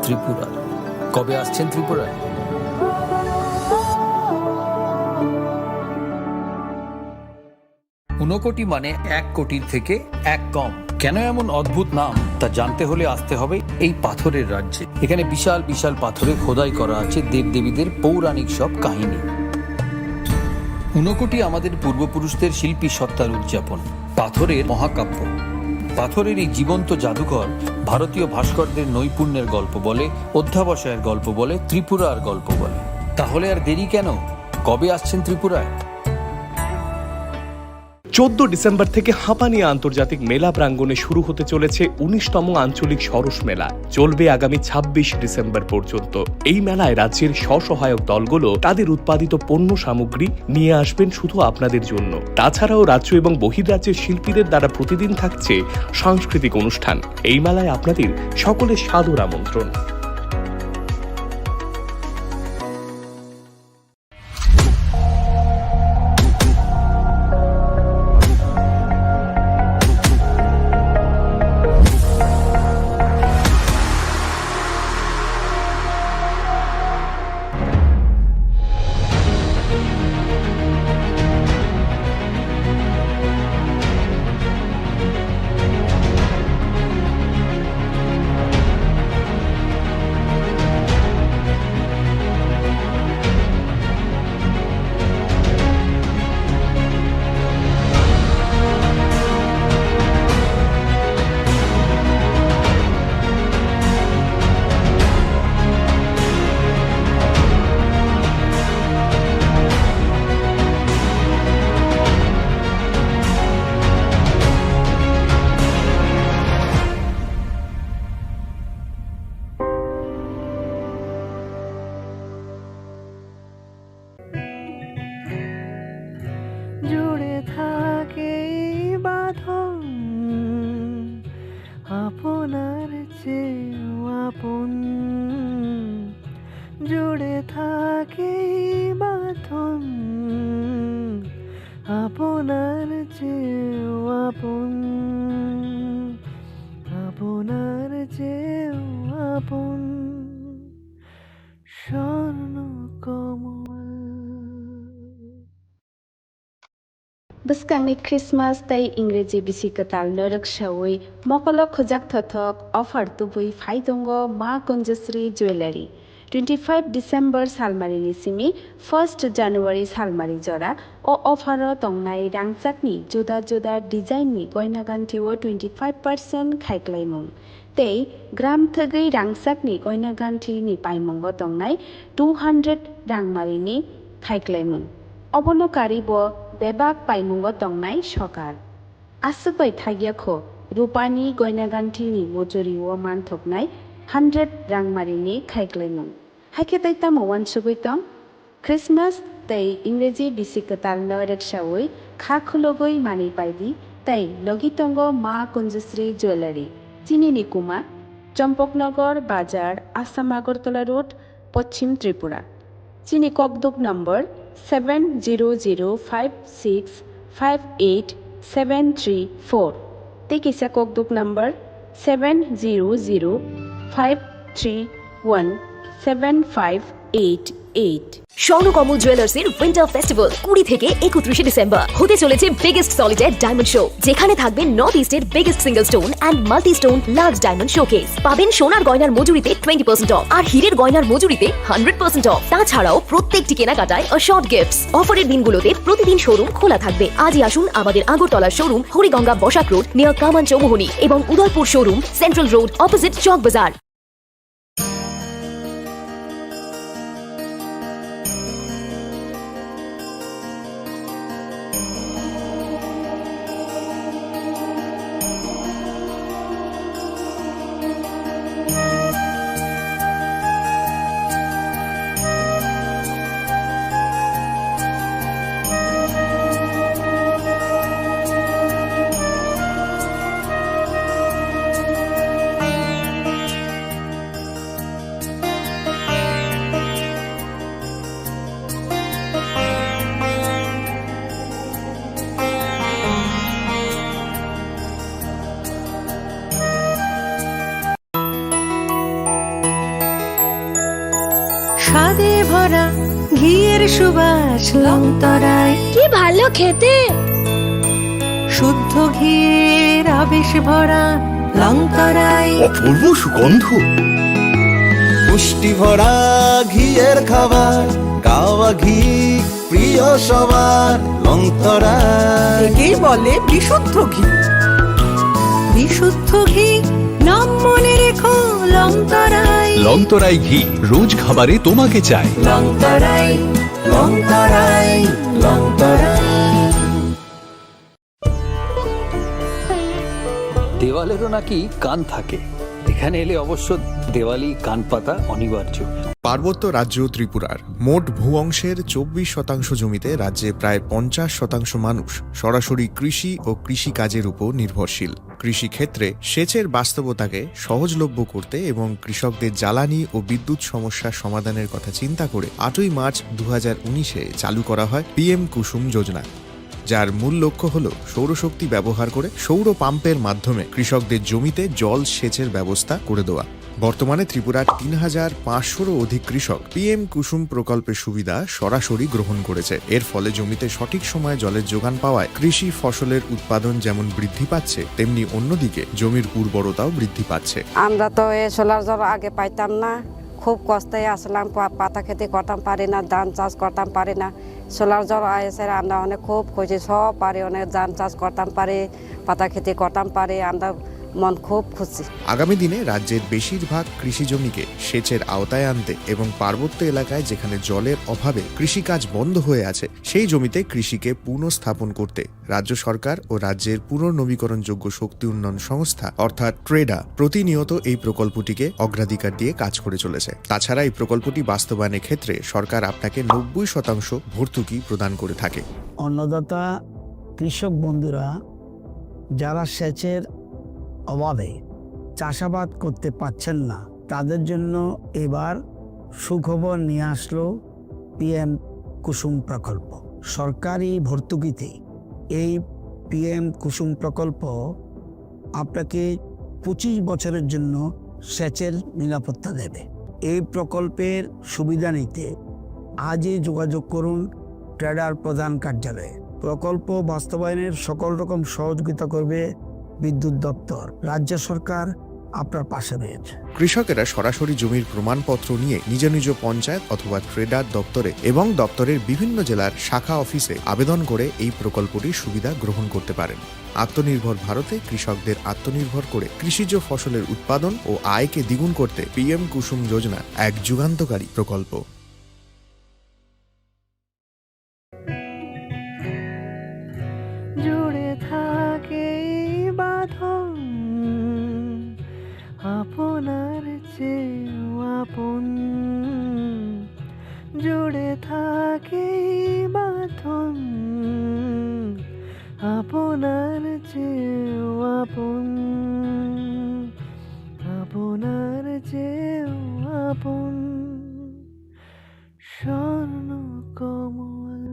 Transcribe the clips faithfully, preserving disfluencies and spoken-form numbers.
ত্রিপুরার। কবে আসছেন ত্রিপুরায়? ঊনকোটি মানে এক কোটির থেকে এক কম। কেন এমন অদ্ভুত নাম, তা জানতে হলে আসতে হবে এই পাথরের রাজ্যে। এখানে বিশাল বিশাল পাথরে খোদাই করা আছে দেবদেবীদের পৌরাণিক সব কাহিনী। ঊনকোটি আমাদের পূর্বপুরুষদের শিল্পী সত্তার উদযাপন। পাথরের মহাকাব্য। পাথরের এই জীবন্ত জাদুঘর ভারতীয় ভাস্করদের নৈপুণ্যের গল্প বলে, অধ্যাবসায়ের গল্প বলে, ত্রিপুরার গল্প বলে। তাহলে আর দেরি কেন? কবে আসছেন ত্রিপুরায়? চোদ্দ ডিসেম্বর থেকে হাপানিয়া আন্তর্জাতিক মেলা প্রাঙ্গণে শুরু হতে চলেছে উনিশতম আঞ্চলিক সরস মেলা। চলবে আগামী ছাব্বিশ ডিসেম্বর পর্যন্ত। এই মেলায় রাজ্যের স্বসহায়ক দলগুলো তাদের উৎপাদিত পণ্য সামগ্রী নিয়ে আসবেন শুধু আপনাদের জন্য। তাছাড়াও রাজ্য এবং বহির্রাজ্যের শিল্পীদের দ্বারা প্রতিদিন থাকছে সাংস্কৃতিক অনুষ্ঠান। এই মেলায় আপনাদের সকলের সাদর আমন্ত্রণ। জুড়ে থাকে এই বাঁধন, আপনার চেয়েও আপন। জুড়ে থাকে এই বাঁধন, আপনার চেয়েও আপন, আপনার চেয়েও আপন। স্বর্ণ কমল। Bwskangni Christmas tei Ingreji bisi kwtal norok saui mokolo khujak thothok offer tubui phai tongo Ma Kunjasri Jewellery. Twenty five December salmarini simi first January salmari jora o offer o tongnai rangchakni juda juda design ni goina ganthi o twenty five percent khaiklaimung. Tei gram thwgwi rangchakni goina ganthini paimungo tongnai two hundred rangmarini khaiklaimung. Obono karwi bo bebak paimungo tongnai sokar. Aswk bai thakya kho, rupani goina ganthini mojori o manthoknai hundred rangmarini khaiklaimung. Haikhe tei tamo uansugwi tong? Christmas tei Ingreji bisi kwtal no reksaui kha khulugwi manwi paidi tei logi tongo Ma Kunjasri Jewellery. Chini ni kuma Champaknagar Bazar, Assam Agartala Road, Poschim Tripura. Chini kokduk number seven zero zero five six five eight seven three four. Tei kisa kokduk number seven zero zero five three one seven five eight eight. Swarnakamal জুয়েলার্সের winter festival কুড়ি থেকে একত্রিশে ডিসেম্বর। হতে চলেছে biggest solitaire diamond show, যেখানে থাকবে নর্থ ইস্টের biggest single stone and multi stone large diamond showcase. পাবেন সোনার গয়নার মজুরিতে টোয়েন্টি পার্সেন্ট অফ আর হীরের গয়নার মজুরিতে হান্ড্রেড পার্সেন্ট অফ। তাছাড়াও প্রত্যেকটি কেনাকাটায় অ্যাসর্ড গিফটস। অফারের দিনগুলোতে প্রতিদিন শোরুম খোলা থাকবে। আজই আসুন আমাদের Agartala showroom, Hariganga Basak road, near Kaman Chowmuhani এবং Udaipur showroom, central road, opposite Chowk Bazar. স্বাদে ভরা ঘিয়ের সুবাস লংতরাই। কি ভালো খেতে! শুদ্ধ ঘিয়ের আবেশ ভরা লংতরাই। অপূর্ব সুগন্ধ। পুষ্টি ভরা ঘিয়ের খাবার, গাওয়া ঘি প্রিয় সবার, লংতরাই। একেই বলে বিশুদ্ধ ঘি। বিশুদ্ধ ঘি, নাম মনে রেখো, লংতরাই। লংতরাই ঘি, রোজ খাবারে তোমাকে চাই। লংতরাই, লংতরাই, লংতরাই। দেওয়ালেরও নাকি কান থাকে। এখানে এলে অবশ্য দেওয়ালি কান পাতা অনিবার্য। পার্বত্য রাজ্য ত্রিপুরার মোট ভূ অংশের চব্বিশ শতাংশ জমিতে রাজ্যে প্রায় পঞ্চাশ শতাংশ মানুষ সরাসরি কৃষি ও কৃষিকাজের উপর নির্ভরশীল। কৃষিক্ষেত্রে সেচের বাস্তবতাকে সহজলভ্য করতে এবং কৃষকদের জ্বালানি ও বিদ্যুৎ সমস্যা সমাধানের কথা চিন্তা করে আটই মার্চ দু হাজার উনিশে চালু করা হয় পিএম কুসুম যোজনা, যার মূল লক্ষ্য হল সৌরশক্তি ব্যবহার করে সৌর পাম্পের মাধ্যমে কৃষকদের জমিতে জল সেচের ব্যবস্থা করে দেওয়া। বর্তমানে ত্রিপুরার তিন হাজার পাঁচশোরও অধিক কৃষক পিএম কুসুম প্রকল্পের সুবিধা সরাসরি গ্রহণ করেছে। এর ফলে জমিতে সঠিক সময়ে জলের যোগান পাওয়ায় কৃষি ফসলের উৎপাদন যেমন বৃদ্ধি পাচ্ছে, তেমনি অন্যদিকে জমির উর্বরতাও বৃদ্ধি পাচ্ছে। আমরা তো এই সোলার জল আগে পাইতাম না, খুব কষ্টে আসলাম, পা-, পাতা খেতে করতাম পারি না, ধান চাষ করতাম পারি না। সোলার জল আইসে আমরা অনেক খুব খুশি, সব পারি, অনেক ধান চাষ করতাম পারি, পাতা খেতে করতাম পারি, আমরা মন খুব খুশি। আগামী দিনে রাজ্যের বেশিরভাগ কৃষি জমিকে সেচের আওতায় আনতে এবং পার্বত্য এলাকায় যেখানে জলের অভাবে কৃষিকাজ বন্ধ হয়ে আছে, সেই জমিতে কৃষিকে পুনঃস্থাপন করতে রাজ্য সরকার ও রাজ্যের পুনর্নবীকরণযোগ্য শক্তি উন্নয়ন সংস্থা অর্থাৎ ট্রেডা প্রতিনিয়ত এই প্রকল্পটিকে অগ্রাধিকার দিয়ে কাজ করে চলেছে। তাছাড়া এই প্রকল্পটি বাস্তবায়নের ক্ষেত্রে সরকার আপনাকে নব্বই শতাংশ ভর্তুকি প্রদান করে থাকে। অন্নদাতা কৃষক বন্ধুরা যারা সেচের অভাবে চাষাবাদ করতে পারছেন না, তাদের জন্য এবার সুখবর নিয়ে আসলো পিএম কুসুম প্রকল্প। সরকারি ভর্তুকিতে এই পিএম কুসুম প্রকল্প আপনাকে পঁচিশ বছরের জন্য সেচের নিরাপত্তা দেবে। এই প্রকল্পের সুবিধা নিতে আজই যোগাযোগ করুন ট্রেডার প্রধান কার্যালয়ে। প্রকল্প বাস্তবায়নের সকল রকম সহযোগিতা করবে বিদ্যুৎ দপ্তর। রাজ্য সরকার আপনার পাশে রয়েছে। কৃষকেরা সরাসরি জমির প্রমাণপত্র নিয়ে নিজ নিজ পঞ্চায়েত অথবা ট্রেডার দপ্তরে এবং দপ্তরের বিভিন্ন জেলার শাখা অফিসে আবেদন করে এই প্রকল্পটির সুবিধা গ্রহণ করতে পারেন। আত্মনির্ভর ভারতে কৃষকদের আত্মনির্ভর করে কৃষিজ ফসলের উৎপাদন ও আয়কে দ্বিগুণ করতে পিএম কুসুম যোজনা এক যুগান্তকারী প্রকল্প। জুড়ে থাকে এই বাঁধন আপনার চেয়েও আপন, জুড়ে থাকে এই বাঁধন আপনার চেয়েও আপন, আপনার চেয়েও আপন। স্বর্ণ কমল।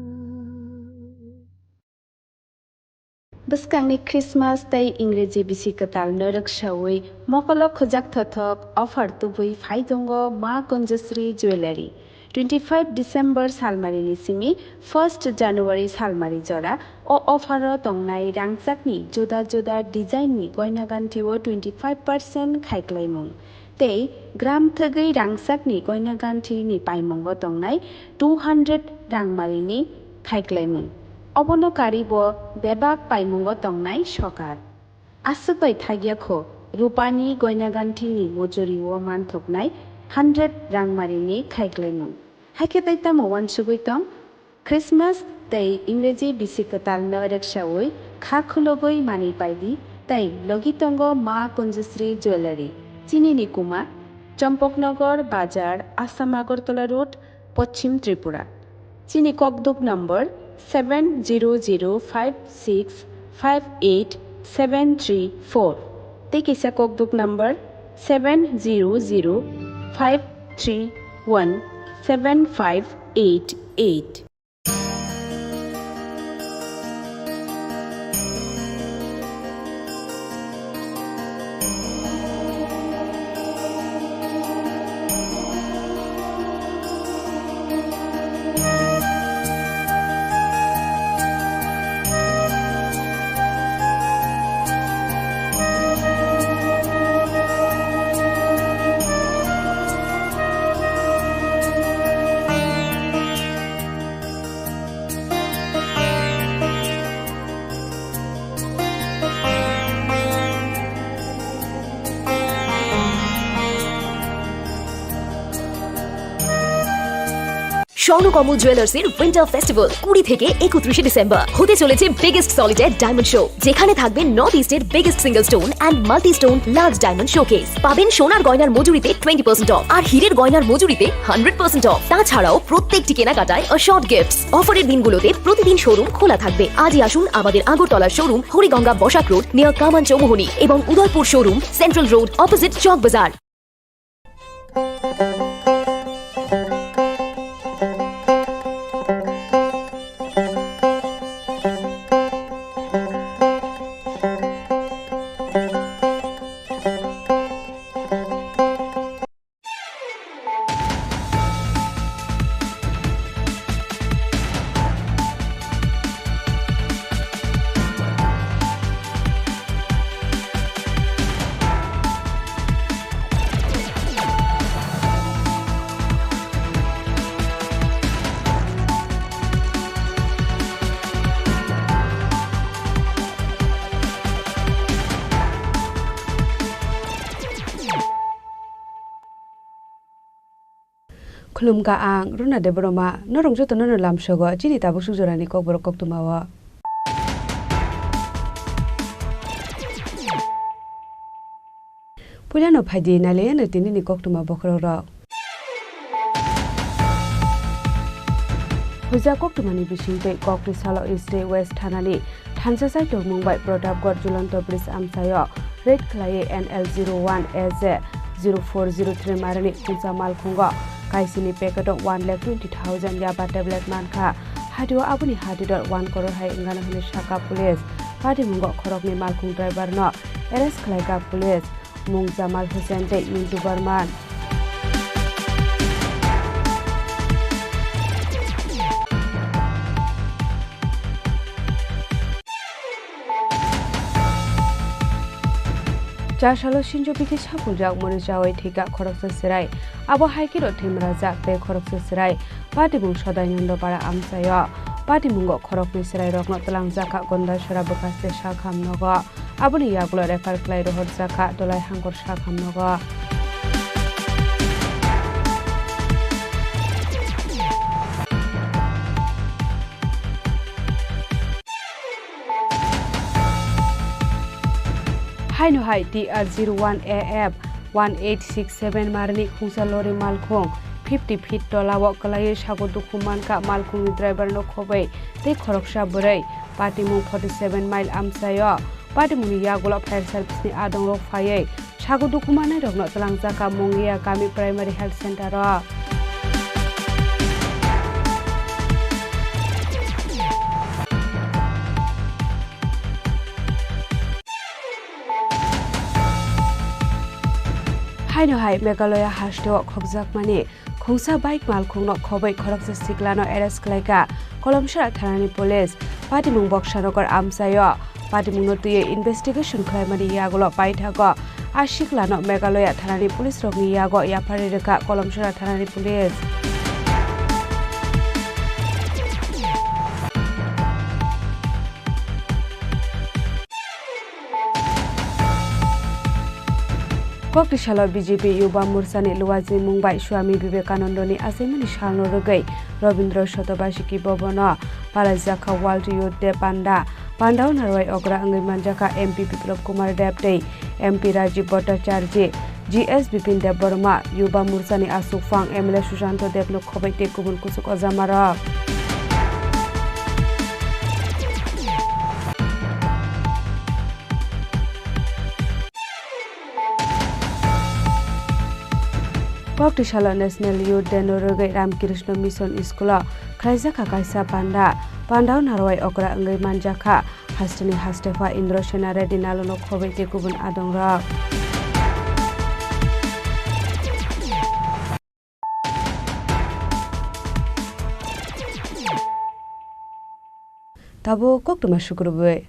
Bwskangni Christmas tei Ingreji bisi kwtal norok saui mokolo khujak thothok offer tubui phai tongo Ma Kunjasri Jewellery. Twenty five December salmarini simi first January salmari jora o offer o tongnai rangchakni juda juda design ni goina ganthi o twenty five percent khaiklaimung. Tei gram thwgwi rangchakni goina ganthini paimungo tongnai two hundred rangmarini khaiklaimung. Obono karibo bebak paimungo tongnai sokar. Aswk bai thagya kho, rupani goina ganthini mojori o manthoknai hundred rangmarini khaiklaimung. Haikhe tai tamo uansugwi tong? Christmas tei Ingreji bisi kwtal no reksaui kha khulogwi manwi paidi tei logi tongo Ma Kunjasri Jewellery, chini ni kuma, Champaknagar Bazar, Assam Agartala Road, Poschim Tripura. Chini kokduk number seven zero zero five six five eight seven three four. Tei kisa kokduk number seven zero zero five three one seven five eight eight. Swarnakamal জুয়েলার্সের winter festival কুড়ি থেকে একত্রিশে ডিসেম্বর। হতে চলেছে biggest solitary diamond show, যেখানে থাকবে নর্থ ইস্টের biggest single stone and multi stone large diamond showcase. পাবেন সোনার গয়নার মজুরিতে টোয়েন্টি পার্সেন্ট অফ আর হীরের গয়নার মজুরিতে হান্ড্রেড পার্সেন্ট অফ। তাছাড়াও প্রত্যেকটি কেনাকাটায় অ্যাসিওর্ড গিফটস। অফারের দিনগুলোতে প্রতিদিন শোরুম খোলা থাকবে। আজই আসুন আমাদের Agartala showroom, Hariganga Basak road, near Kaman Chowmuhani এবং Udaipur showroom, central road, opposite Chowk Bazar. Khulumkha ang Runa Debbarma, norok jotono no lamsogo chini tabuk suk jorani kokborok koktwmao. Puilano phaidi nailaiano tinini koktwma bokhorokrok. Huijak koktwmani bisingtwi kokni salo East West thanani thansa saitok mung bai Pratapgarh Jhulanto Bridge amchaio raid khlaiwi N L zero one A J zero four zero three marini khungsa malkhungo kaisini packet o one lakh twenty thousand yaba tablet mankha. Hatio aboni hatidor one crore hai wngano hwnwi sakha police. Patimungo khoroknwi malkhung driver no arrest khlaikha police. Mung Jamal Hussain tei Mintu Barman. Chasalo sinjo bikhe sapuljak mori chawi thwikha khoroksa chwrai. Abo hai kheno thwimrajak tei khoroksa chwrai. Patimung Sodainando Para amchaio. Patimungo khoroknwi chwrairokno twlangjakha Gondasora bwkhaste sakham nogo. Aboni yagulo refer khlai rohorjakha Dolai Hangkor sakham nogo. Haino hai T R zero one A F one eight six seven marini khungsa lori malkhung fifty feet tolao kwlaiwi sago dukhu mankha malkhungni driver no khobwi tei khoroksa bwrwi. Patimung forty seven mile amchaio. Patimungni yagulo fire service ni adongrok phaiwi sago dukhu mannairokno twlangjakha Mungia Kami Primary Health Center o. Haino hai Meghalaya hasteo khokjakmani khungsa bike malkhungno khobwi khoroksa siklano arrest khlaikha Kolomsora thanani police. Patimung Boksanagar amchaio. Patimungno twiwi investigation khlaimani yagulo paithago a siklano Meghalaya thanani police rokni yago yapharwi rwkha Kolomsora thanani police. Kokti salo B J P Yuba Morchani Luwaji Mungbai Swami Vivekanandani achaimani salno rwgwi Rabindra Shotobashiki Bhavan-o palaijakha World Youth Day panda. Pandao narwai okra wngwi manjakha M P Biplab Kumar Deb tei M P Rajiv Bhattacharjee, G S Bipin Debbarma, Yuba Morchani aswk phang M L A Sushanto Debno khobwi tei kubun kuchuk ojamarok. Kokti salo National Youth Day no rwgwi Ramkrishna Mission School o khlaijakha kaisa panda. Pandao narwai okra wngwi manjakha hasteni hastepha Indra Sena Reddy Nalu no khobwi tei kubun adongrok. Tabuk koktwma sukrubwi.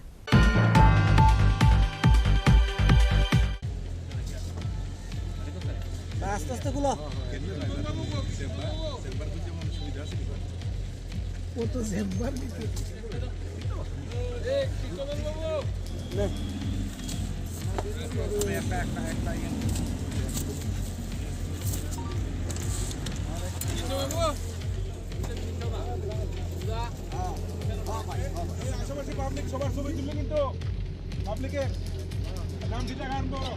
আস্তে আস্তে খুলো। ও তো চেম্বার দিতে। সবার ছবি তুললে কিন্তু পাবলিকের নাম দিতে আরম্ভ করো।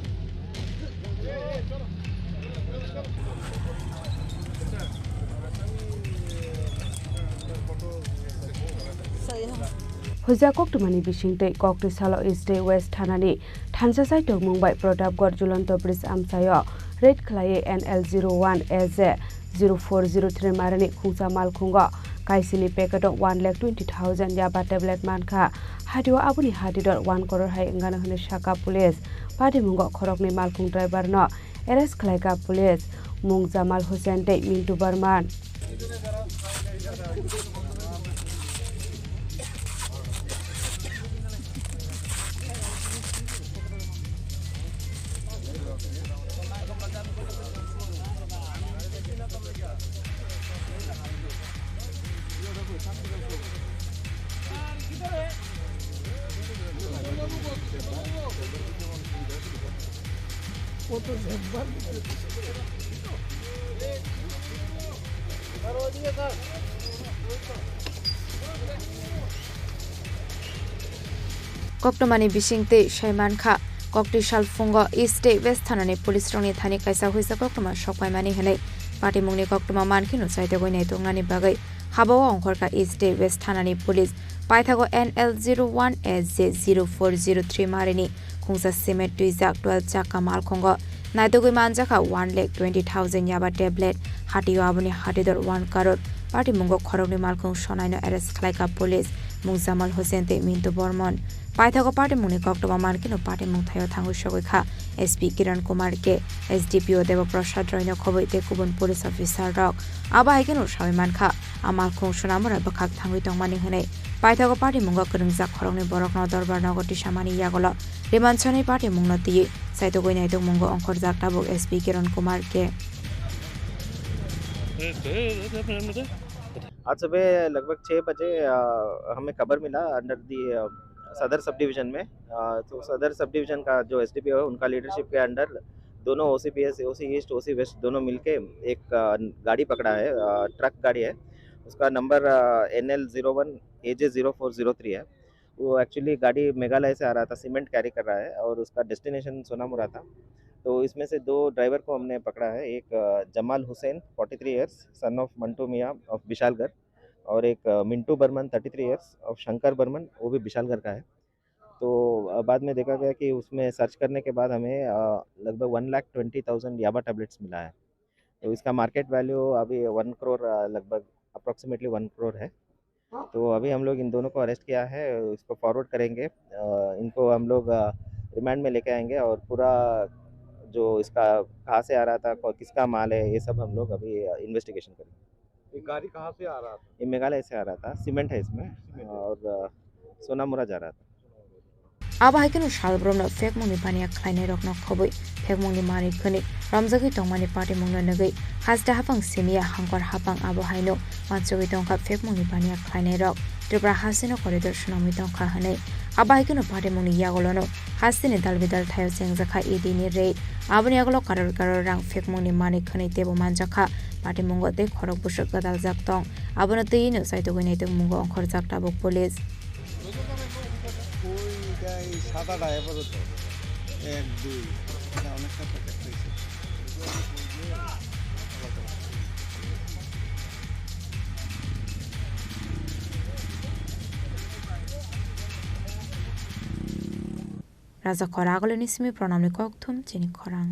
Huijak koktwmani bisingtwi koktwi salo East West thanani thansa chai tongmung bai Pratapgarh Jhulanto Bridge amchaio raid khlaiwi N L zero one A J zero four zero three marini khungsa malkhungo kaisini packet o one lakh twenty thousand yaba tablet mankha. Hatio aboni hatidor one crore hai wngano hwnwi sakha police. Patimungo khoroknwi malkhung driver no arrest khlaikha police, mung Jamal Hussain tei Mintu Barman. Koktwmani bisingtwi sai mankha, koktwi salphungo East tei West thanani police rokni thani kaisa huisa koktwma sokpaimani hwnwi. Patimungni koktwma mankhe no chaitogwi naituknani bagwi habao ongkhorkha East tei West thanani police. Paithago N L zero one A J zero four zero three marini khungsa cement twijak twelve chakka malkhungo naitugwi manjakha one lakh twenty thousand yaba tablet. Hatio aboni hatidor one crore. Patimungo khoroknwi malkhung sonaino arrest khlaikha police, mung Jamal Hussain tei Mintu Bormon. Paithago patimungni koktwma mankhe no patimung thaio thangwi sogwi kha. S P Kiran Kumar K, S D P O Deba Prasad Roy no khobwi tei kubun police officer rok. Abo hai kheno sawi mankha, a malkhung Sonamura bwkhak thangwi tongmani hwnwi. Paithago patimungo kwrwngjak khoroknwi borokno Dorbar nogo tisamani yagulo Rimansani patimungno twiwi chaitugwi naitukmungo ongkhorjak tabuk S P Kiran Kumar K. आज सुबह लगभग छः बजे, अ, हमें खबर मिला under the, अ, सदर sub division में। अ, तो सदर सब डिवीजन का जो एसडीपीओ है, उनका लीडरशिप के अंडर दोनों ओसीपीएस, ओसी ईस्ट, ओसी वेस्ट दोनों मिलके एक, अ, गाड़ी पकड़ा है, अ, ट्रक गाड़ी है। उसका नंबर, अ, एनएल ज़ीरो वन एजे ज़ीरो फ़ोर ज़ीरो थ्री है। वो एक्चुअली गाड़ी मेघालय से आ रहा था, सीमेंट कैरी कर रहा है और उसका डेस्टिनेशन सोनामुरा था। तो इसमें से दो ड्राइवर को हमने पकड़ा है, एक, अ, Jamal Hussain, forty three years, son of Mantu Mian of Bishalgarh, और एक, अ, Mintu Barman, thirty three years, of Shankar Barman, वो भी विशालगढ़ का है। तो, अ, बाद में देखा गया कि उसमें सर्च करने के बाद हमें, अ, लगभग वन लाख ट्वेंटी थाउजेंड याबा टैबलेट्स मिला है। तो इसका मार्केट वैल्यू अभी वन करोड़, अ, लगभग अप्रॉक्सीमेटली वन करोड़ है। तो अभी हम लोग इन दोनों को अरेस्ट किया है, इसको फॉरवर्ड करेंगे। अ, इनको हम लोग, अ, रिमांड में लेके आएंगे और पूरा जो इसका कहाँ से आ रहा था, को-, किसका माल है, ये सब हम लोग अभी, अ, इन्वेस्टिगेशन करेंगे। ये गाड़ी कहाँ से आ रहा था? ये मेघालय से आ रहा था, सीमेंट है इसमें। सीमेंट है। और, अ, सोनामुरा जा रहा था। Abo hai kheno salbrumno phekmungni baniya khlainairokno khobwi phekmungni manwi khwnwi romjagwi tongmani patimungno nugwi haste haphang simiya hangkor haphang abo haino wansugwi tongkha phekmungni baniya khlainairok Tripura hasteno koridor swnamwi tongkha hwnwi. Abo hai kheno patimungni yagulono hasteni dalbidal thaio chengjakha E D ni raid. Aboni yagulo karor karor rang phekmungni manwi khwnwi teibo manjakha patimungo tei khorok bwswk gwdaljak tong. Abono twiwi no chaitugwi naitukmungo ongkhorjak tabuk police. ওই এটা এই সাত আট আয়া পড়ে তো। এক, দুই। এটা অনেকটা প্যাকেট হয়েছে। Raja Khora agulini simi pranamni kokthum chini khorang.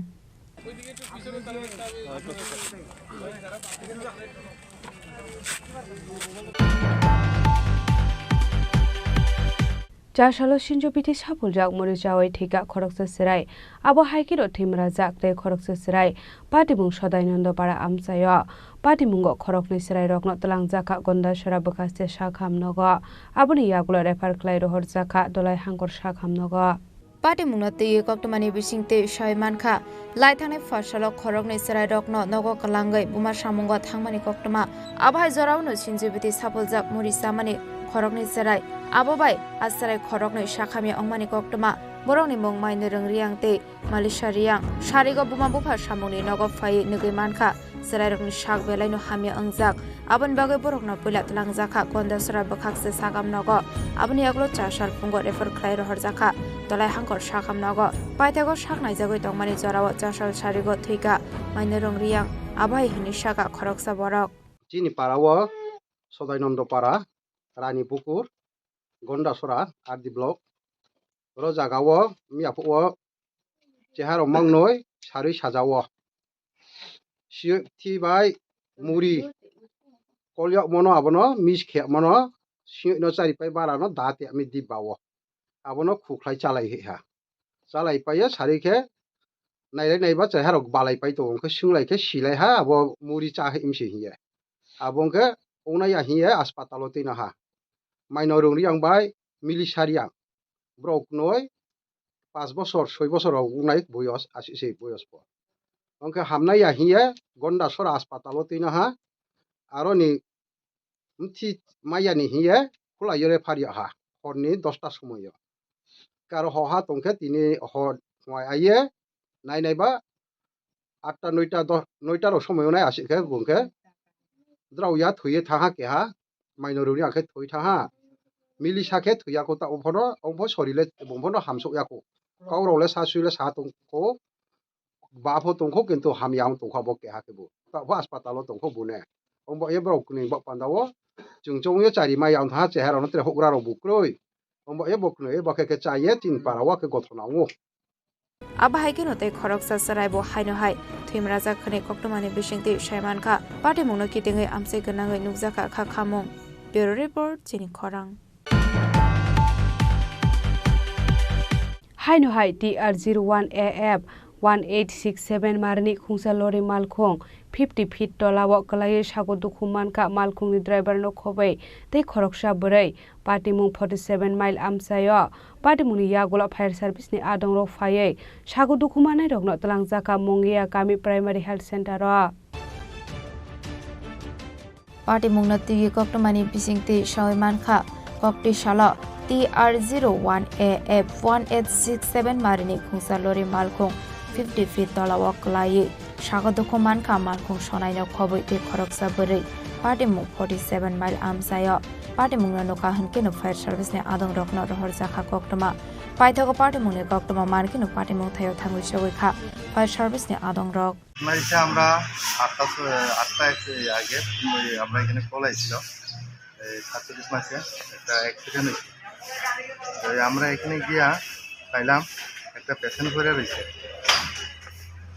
Chasalo sinjo bithi sapuljak muri chawi thika khoroksa chwrai. Abo hai kheno thwimrajak tei khoroksa chwrai. Patimung Sodainando para amchaio. Patimungo khoroknwi chwrairokno twlangjakha Gondasora bwkhaste sakham nogo. Aboni yagulo refer khlai rohorjakha Dolai Hangkor sakham nogo. Patimungno twiwi koktwmani bisingtwi sawi mankha, lai thangnai pharsalo khoroknwi chwrairokno nogo kwlangwi buma samungo thangmani koktwma. Abo hai jorao no sinjibiti sapuljak muri chamani khoroknwi chwrai. Abo bai a chwrai khoroknwi sakhamya wngmani koktwma. Borokni mung Mainirwng Riyang tei Malisha Riyang. Sarigo buma bupha samungni nogo phaiwi nugwi mankha. Chwrairokni sak belaino hamya wngjak. Aboni bagwi borokno puila twlangjakha Gondasora bwkhakse sakam nogo. Aboni yagulo chasal phungo refer khlai rohorjakha Dolai Hangkor sakam nogo. Paithago sak naijagwi tongmani jorao chasal sarigo thwikha Mainorung Riyang, abo hai hwnwi sakha khoroksa borok. Chini parao Sodainondo para, Rani Pukur, Gondasora, R D block. Oro jagao miyaphuo cheharok mangnoi sarwi sajao. Siyokthi bai muri kolyok mano abono mis khe mano siyokno chari pai bara no da te ami dibba o. Abono khukhlai chalai he ha. Chalai pai sari khe nailai naiba cheharok balai pai tongo, hwnkhe swnglaikhe silai ha, abo muri cha himse hiye. Abo hwnkhe ongnai ya hiye aspatalo twino ha. Mainorung Riyang bai Milisha Riyang. Borok noi pas bosor, soi bosor rok ongnai boyos, asi se boyos bo. Hwnkhe hamnai ya hiye Gondasora aspatalo twino ha. Aroni mthi mayani hiye khulaiyo refer ya ha, horni dosta somoyo. Karo hoha tongkhe tini hor hwai aiye nai nai ba atta noita do-, noita rok somoyo nai asik khe bung khe drao ya thwiye thaha keha, Mainorung Riyang khe thwi thaha, Milisha khe thwiya ko ta, obono, obo sorile, bung bono hamsok ya ko. Kau rok le sa sui le sa tong ko, ba pho tongkho, kintu hamya wng tongkha bo keha khe bo. Ta pho aspatalo tongkho bune. Wng bo e borok ni bak panda o chwng chong ye chari ma yang tha, cheha rok no tere hokra rok bo kroi. Wng bo e bo kroi, e bo khe khe cha ye tin para wa khe gothona wngo. Abo hai kheno tei khoroksa chwrai bo haino hai thwimrajak hwnwi koktwmani bisingtwi sai mankha. Patimungno kitingwi amchai gwnangwi nukjakha kha khamung. Bureau Report, Chini Khorang. Haino hai T R zero one A F one eight six seven marini khungsa lori malkhung fifty feet tola o kwlaiwi sago dukhu mankha malkhungni driver no khobwi tei khoroksa bwrwi. Patimung forty seven mile amchaio patimungni yagulo fire service ni adongrok phaiwi sago dukhu manai rokno twlangjakha Mungia kami primary health center o. Patimungno twiwi koktwmani bisingtwi sawi mankha, koktwi salo T R zero one A F one eight six seven marini khungsa lori malkhung fifty feet tola o kwlaiwi sago dukhu mankha malkhung sonaino khobwi tei khoroksa bwrwi. Patimung forty seven mile amchaio patimungno nukha hwnkhe no fire service ni adongrokno rohorjakha koktwma. Paithago patimungni koktwma mankhe no patimung thaio thangwi sogwi kha fire service ni adongrok. আপনার এসে আমরা আটটা স-, আটটা এক আগে ওই আমরা এখানে কল আইছিল, এই সাতচল্লিশ মাসে একটা অ্যাক্সিডেন্ট হয়েছে। তো এই আমরা এখানে গিয়া পাইলাম একটা পেশেন্ট পড়ে রয়েছে,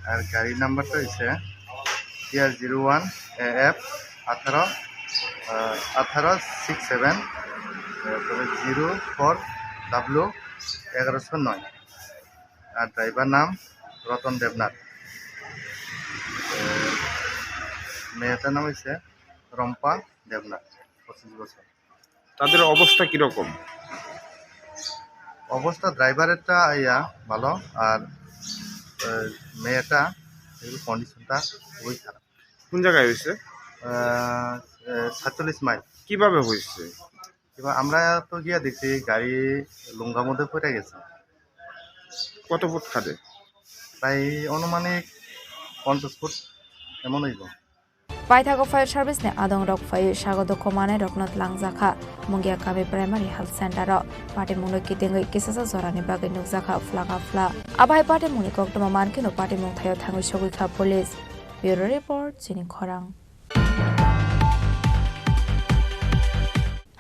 আর গাড়ির নাম্বারটা হচ্ছে T R zero one A F আঠারো, আহ, আঠারো সিক্স সেভেন, তারপরে জিরো ফোর ডাব্লিউ এগারোশো নয়। আর ড্রাইভার নাম রতন দেবনাথ। এ, মেয়েটার নাম হচ্ছে রম্পা দেবনাথ, পঁচিশ বছর। তাদের অবস্থা কিরকম? অবস্থা ড্রাইভারেরটা ইয়া ভালো, আর, এ, মেয়েটা একটু কন্ডিশনটা খুবই খারাপ। কোন জায়গায় হয়েছে? আহ, এ, সাতচল্লিশ মাইল। কিভাবে হয়েছে? এবার আমরা তো গিয়া দেখছি গাড়ি লুঙ্গার মধ্যে পড়ে গেছে। কত ফুট খাদে? প্রায় আনুমানিক পঞ্চাশ ফুট এমন হইব। Paithago fire service ni adongrok phaiwi sago dukhu manai rokno twlangjakha Mungia kami primary health center o. Patimungno kitingwi kisasa jorani bagwi nukjakha phlaka phla. Abo hai patimungni koktwma mankheno patimung thaio thangwi sogwi kha police. Bureau Report, Chini Khorang.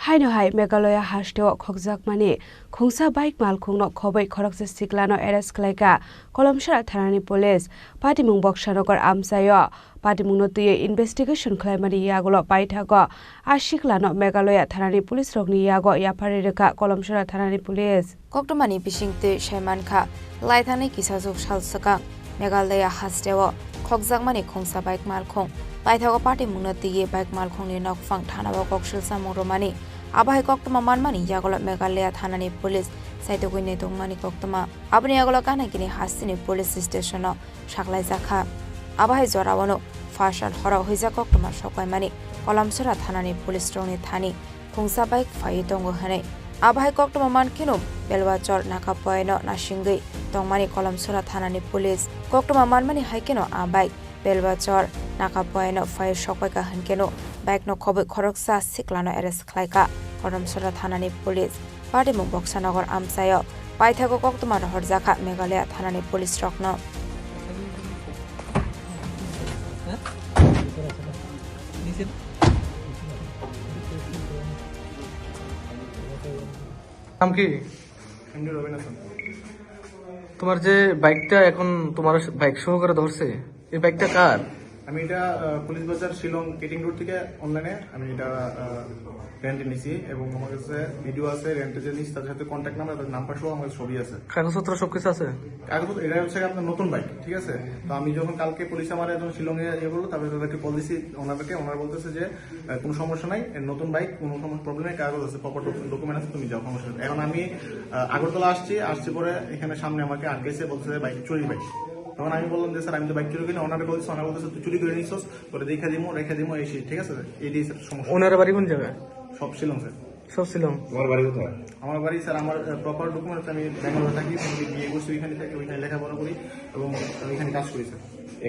Haino hai Meghalaya hasteo khokjakmani khungsa bike malkhungno khobwi khoroksa siklano arrest khlaikha Kolomsora thanani police. Patimung Boksanagar amchaio. Patimungno twiwi investigation khlaimani yagulo paithago a siklano Meghalaya thanani police rokni yago yapharwi rwkha Kolomsora thanani police. Koktwmani bisingtwi sai mankha, laithangni kisasuk sal swkang Meghalaya hasteo khokjakmani khungsa bike malkhung. Paithago patimungno twiwi bike malkhungni nokphang thanao koksil samung rwmani. Abo hai koktwma manmani yagulo Meghalaya thanani police saitugwi naitokmani koktwma. Aboni yagulo Kanagini hasteni police station-o saklaijakha. Abo hai jorao no pharsal horo huijak koktwma sokpaimani Kolomsora thanani police rokni thani khungsa bike phaiwi tongo hwnwi. Abo hai koktwma mankheno Belwachor Nakapoino nasingwi tongmani Kolomsora thanani police. Koktwma manmani hai kheno a bike Belwachor Naka poyaino fire sokpaikha hinkeno bike no khobwi khoroksa siklano arrest khlaikha Kolomsora thanani police. Patimung Boksanagar amchaio paithago koktwma rohorjakha Meghalaya thanani police rokno. নাম কি? এমডি রবিন হাসান। তোমার যে বাইকটা এখন তোমার বাইক সহকারে ধরছে, এই বাইকটা কার? আমি এটা আহ, পুলিশ বাজার শিলং কেটিং রোড থেকে অনলাইনে আমি এটা রেন্টে নিছি এবং আমার কাছে ভিডিও আছে, রেন্টে যে নিচ্ছি তাদের সাথে কন্ট্যাক্ট নাম্বার, তাদের নাম্বার সহ আমার কাছে ছবি আছে। কাগজপত্র সবকিছু আছে? কাগজ এটা হচ্ছে আপনার নতুন বাইক, ঠিক আছে? তো আমি যখন কালকে পুলিশ আমার একজন শিলংয়ে ইয়ে করলো, তারপরে তাদেরকে কল দিছি ওনাদেরকে, ওনারা বলতেছে যে আহ, কোনো সমস্যা নাই, এর নতুন বাইক, কোনো সমস্যা প্রবলেম নেই, কাগজ আছে, প্রপার ডকুমেন্ট আছে, তুমি যাও, সমস্যা নেই। এখন আমি আহ, আগরতলা আসছি, আসছি পরে এখানে সামনে আমাকে আটকেছে, বলছে যে বাইক চুরির বাইক। তখন আমি বললাম যে স্যার, আমি তো বাইক চুরি করি না। ওনারা বলছে, ওনারা বলতেছে তুই চুরি করে নিছস, তোরে দেখে দিমু, রেখে দিমু, এই সেই, ঠিক আছে? এইটাই স্যার সমস্যা। ওনার বাড়ি কোন জায়গায়? সব শিলং স্যার। সব শিলং। তোমার বাড়ি কোথায়? আমার বাড়ি স্যার, আমার প্রপার ডকুমেন্ট আছে, আমি ব্যাঙ্গালোরে থাকি, আমি বিয়ে করছি ওইখানে থাকি, ওইখানে লেখাপড়া করি এবং আমি এখানে কাজ করি স্যার।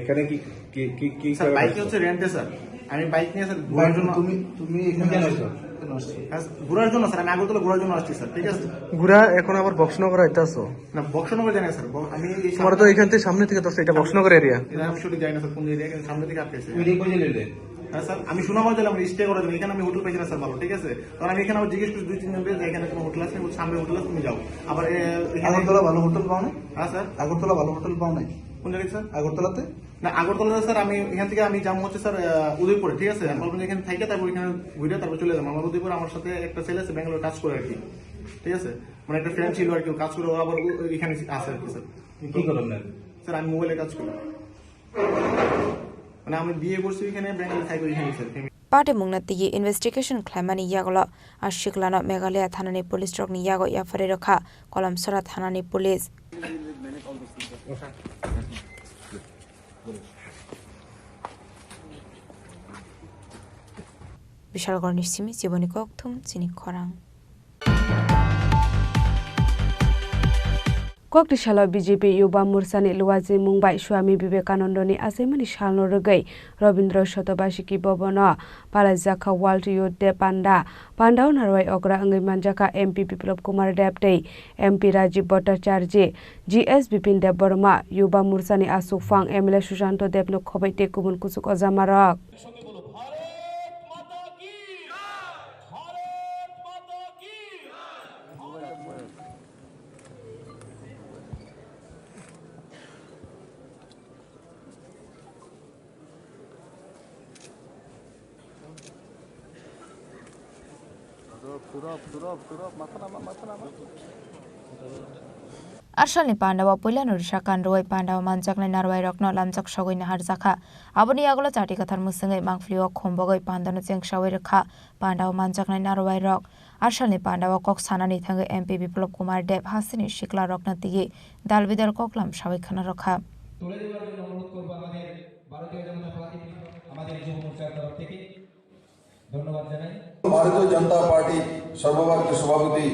এখানে কি কি কি কি স্যার, কারণে বাইক আসছো? হচ্ছে রেন্টে স্যার। আমি বাইক নিয়ে স্যার ঘোরার জন্য। তুমি তুমি এখানে কেন আসছো? আসছো? কেন আসছো? হ্যাঁ, স্যার, ঘোরার জন্য স্যার, আমি আগরতলা ঘোরার জন্য আসছি স্যার, ঠিক আছে? ঘুরা এখন আবার বক্সনগর আইতাছো? না, বক্সনগর জানি না স্যার, ব- আমি এই তোমার তো সামনে এখান থেকে সামনে থেকে ধরছে, এটা বক্সনগর এরিয়া। এটা আমি সঠিক জানি না স্যার, কোন এরিয়া, কিন্তু সামনে থেকে আটকেছে। তুমি রেকর্ড দিলে? হ্যাঁ স্যার, আমি সুনামগঞ্জ গেলাম স্টে করার জন্য, এখানে আমি হোটেল পাইছি না স্যার ভালো, ঠিক আছে? কারণ আমি এখানে আবার জিজ্ঞেস করছি দুই তিনজনকে যে এখানে কোনো হোটেল আছে, বলছে সামনে হোটেল আছে, তুমি যাও। আবার এ, এখানে আগরতলা ভালো হোটেল পাও নাই? হ্যাঁ স্যার। আগরতলা ভালো হোটেল পাও নাই? কোন জায়গায় স্যার? আগরতলাতে? না, আগরতলাতে স্যার আমি এখান থেকে আমি যাবো হচ্ছে স্যার আহ, উদয়পুরে, ঠিক আছে? আমি বললাম যে এখানে থাইকে তারপর এখানে ঘুরে তারপর চলে যাবো। আমার উদয়পুরে আমার সাথে একটা ছেলে আছে, ব্যাঙ্গালোর কাজ করে আর কি, ঠিক আছে? মানে একটা ফ্রেন্ড ছিল আর কি, ও কাজ করে, ও আবার ও- এখানে আছে আর কি স্যার। কি করেন না? স্যার, আমি মোবাইলে কাজ করি। মানে আমি বিয়ে করছি এখানে, ব্যাঙ্গালোর থাকি ওইখানে sir. Patimungno tigi investigation khlaimani yagulo a siklano Meghalaya thanani police rokni yago yapharwi rwkha Kolomsora thanani police. Bishalgarhni simi chiboni kokthum chini khorang. Kokti salo B J P Yuba Morchani Luaji mung bai Swami Vivekanandani achaimani salno rwgwi Rabindra Shotobashiki Bhavan-o palaijakha World Youth Day panda. Pandao narwai okra wngwi manjakha M P Biplab Kumar Deb tei M P Rajiv Bhattacharjee. G S Bipin Debbarma, Yuba Morchani achukphang M L A Sushanto Debno khobwi tei kubun kuchuk ojamarok. Arsalni pandao puilano rwsa kan rwui pandao manjaknai narwai rokno lamjak sogwi naharjakha. Aboni yagulo chati kwthar mwswngwi mangpili o khombogwi pandano chengsawi rwkha pandao manjaknai narwai rok. Arsalni pandao kok sanani thangwi M P Biplab Kumar Deb hasteni sikla rokno tigi dal bidal koklam sawi khwna rwkha. তুলে দেওয়ার জন্য অনুরোধ করবো আমাদের ভারতীয় জনতা পার্টি, আমাদের যুব মোর্চার তরফ থেকে ধন্যবাদ জানাই। ভারতীয় জনতা পার্টি সর্বভারতীয় সভাপতি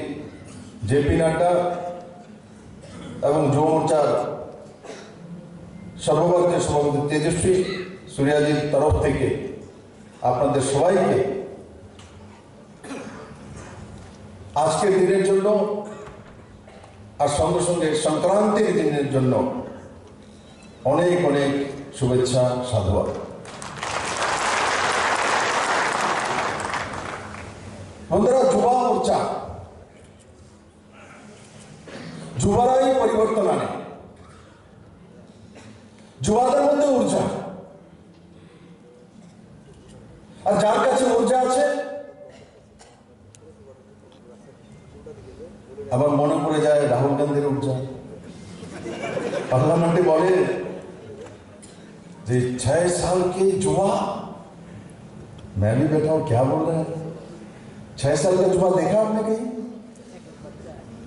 জেপি নাড্ডা এবং যুব মোর্চার সর্বভারতীয় সভাপতি তেজস্বী সূর্যাজির তরফ থেকে আপনাদের সবাইকে আজকের দিনের জন্য আর সঙ্গে সঙ্গে সংক্রান্তির দিনের জন্য অনেক অনেক শুভেচ্ছা, সাধুবাদ। বন্ধুরা, যুবা মোর্চা, যুবারাই পরিবর্তন আনে, যুবাদের মধ্যে ঊর্জা। আর যার কাছে ঊর্জা আছে, আমার মনে পড়ে যায় রাহুল গান্ধীর ঊর্জা। পার্লামেন্টে বলে যে, "ছয় সাল কে যুবা, मैं भी बैठा हूँ, क्या बोल रहे हैं? छह साल का युवा देखा आपने कहीं?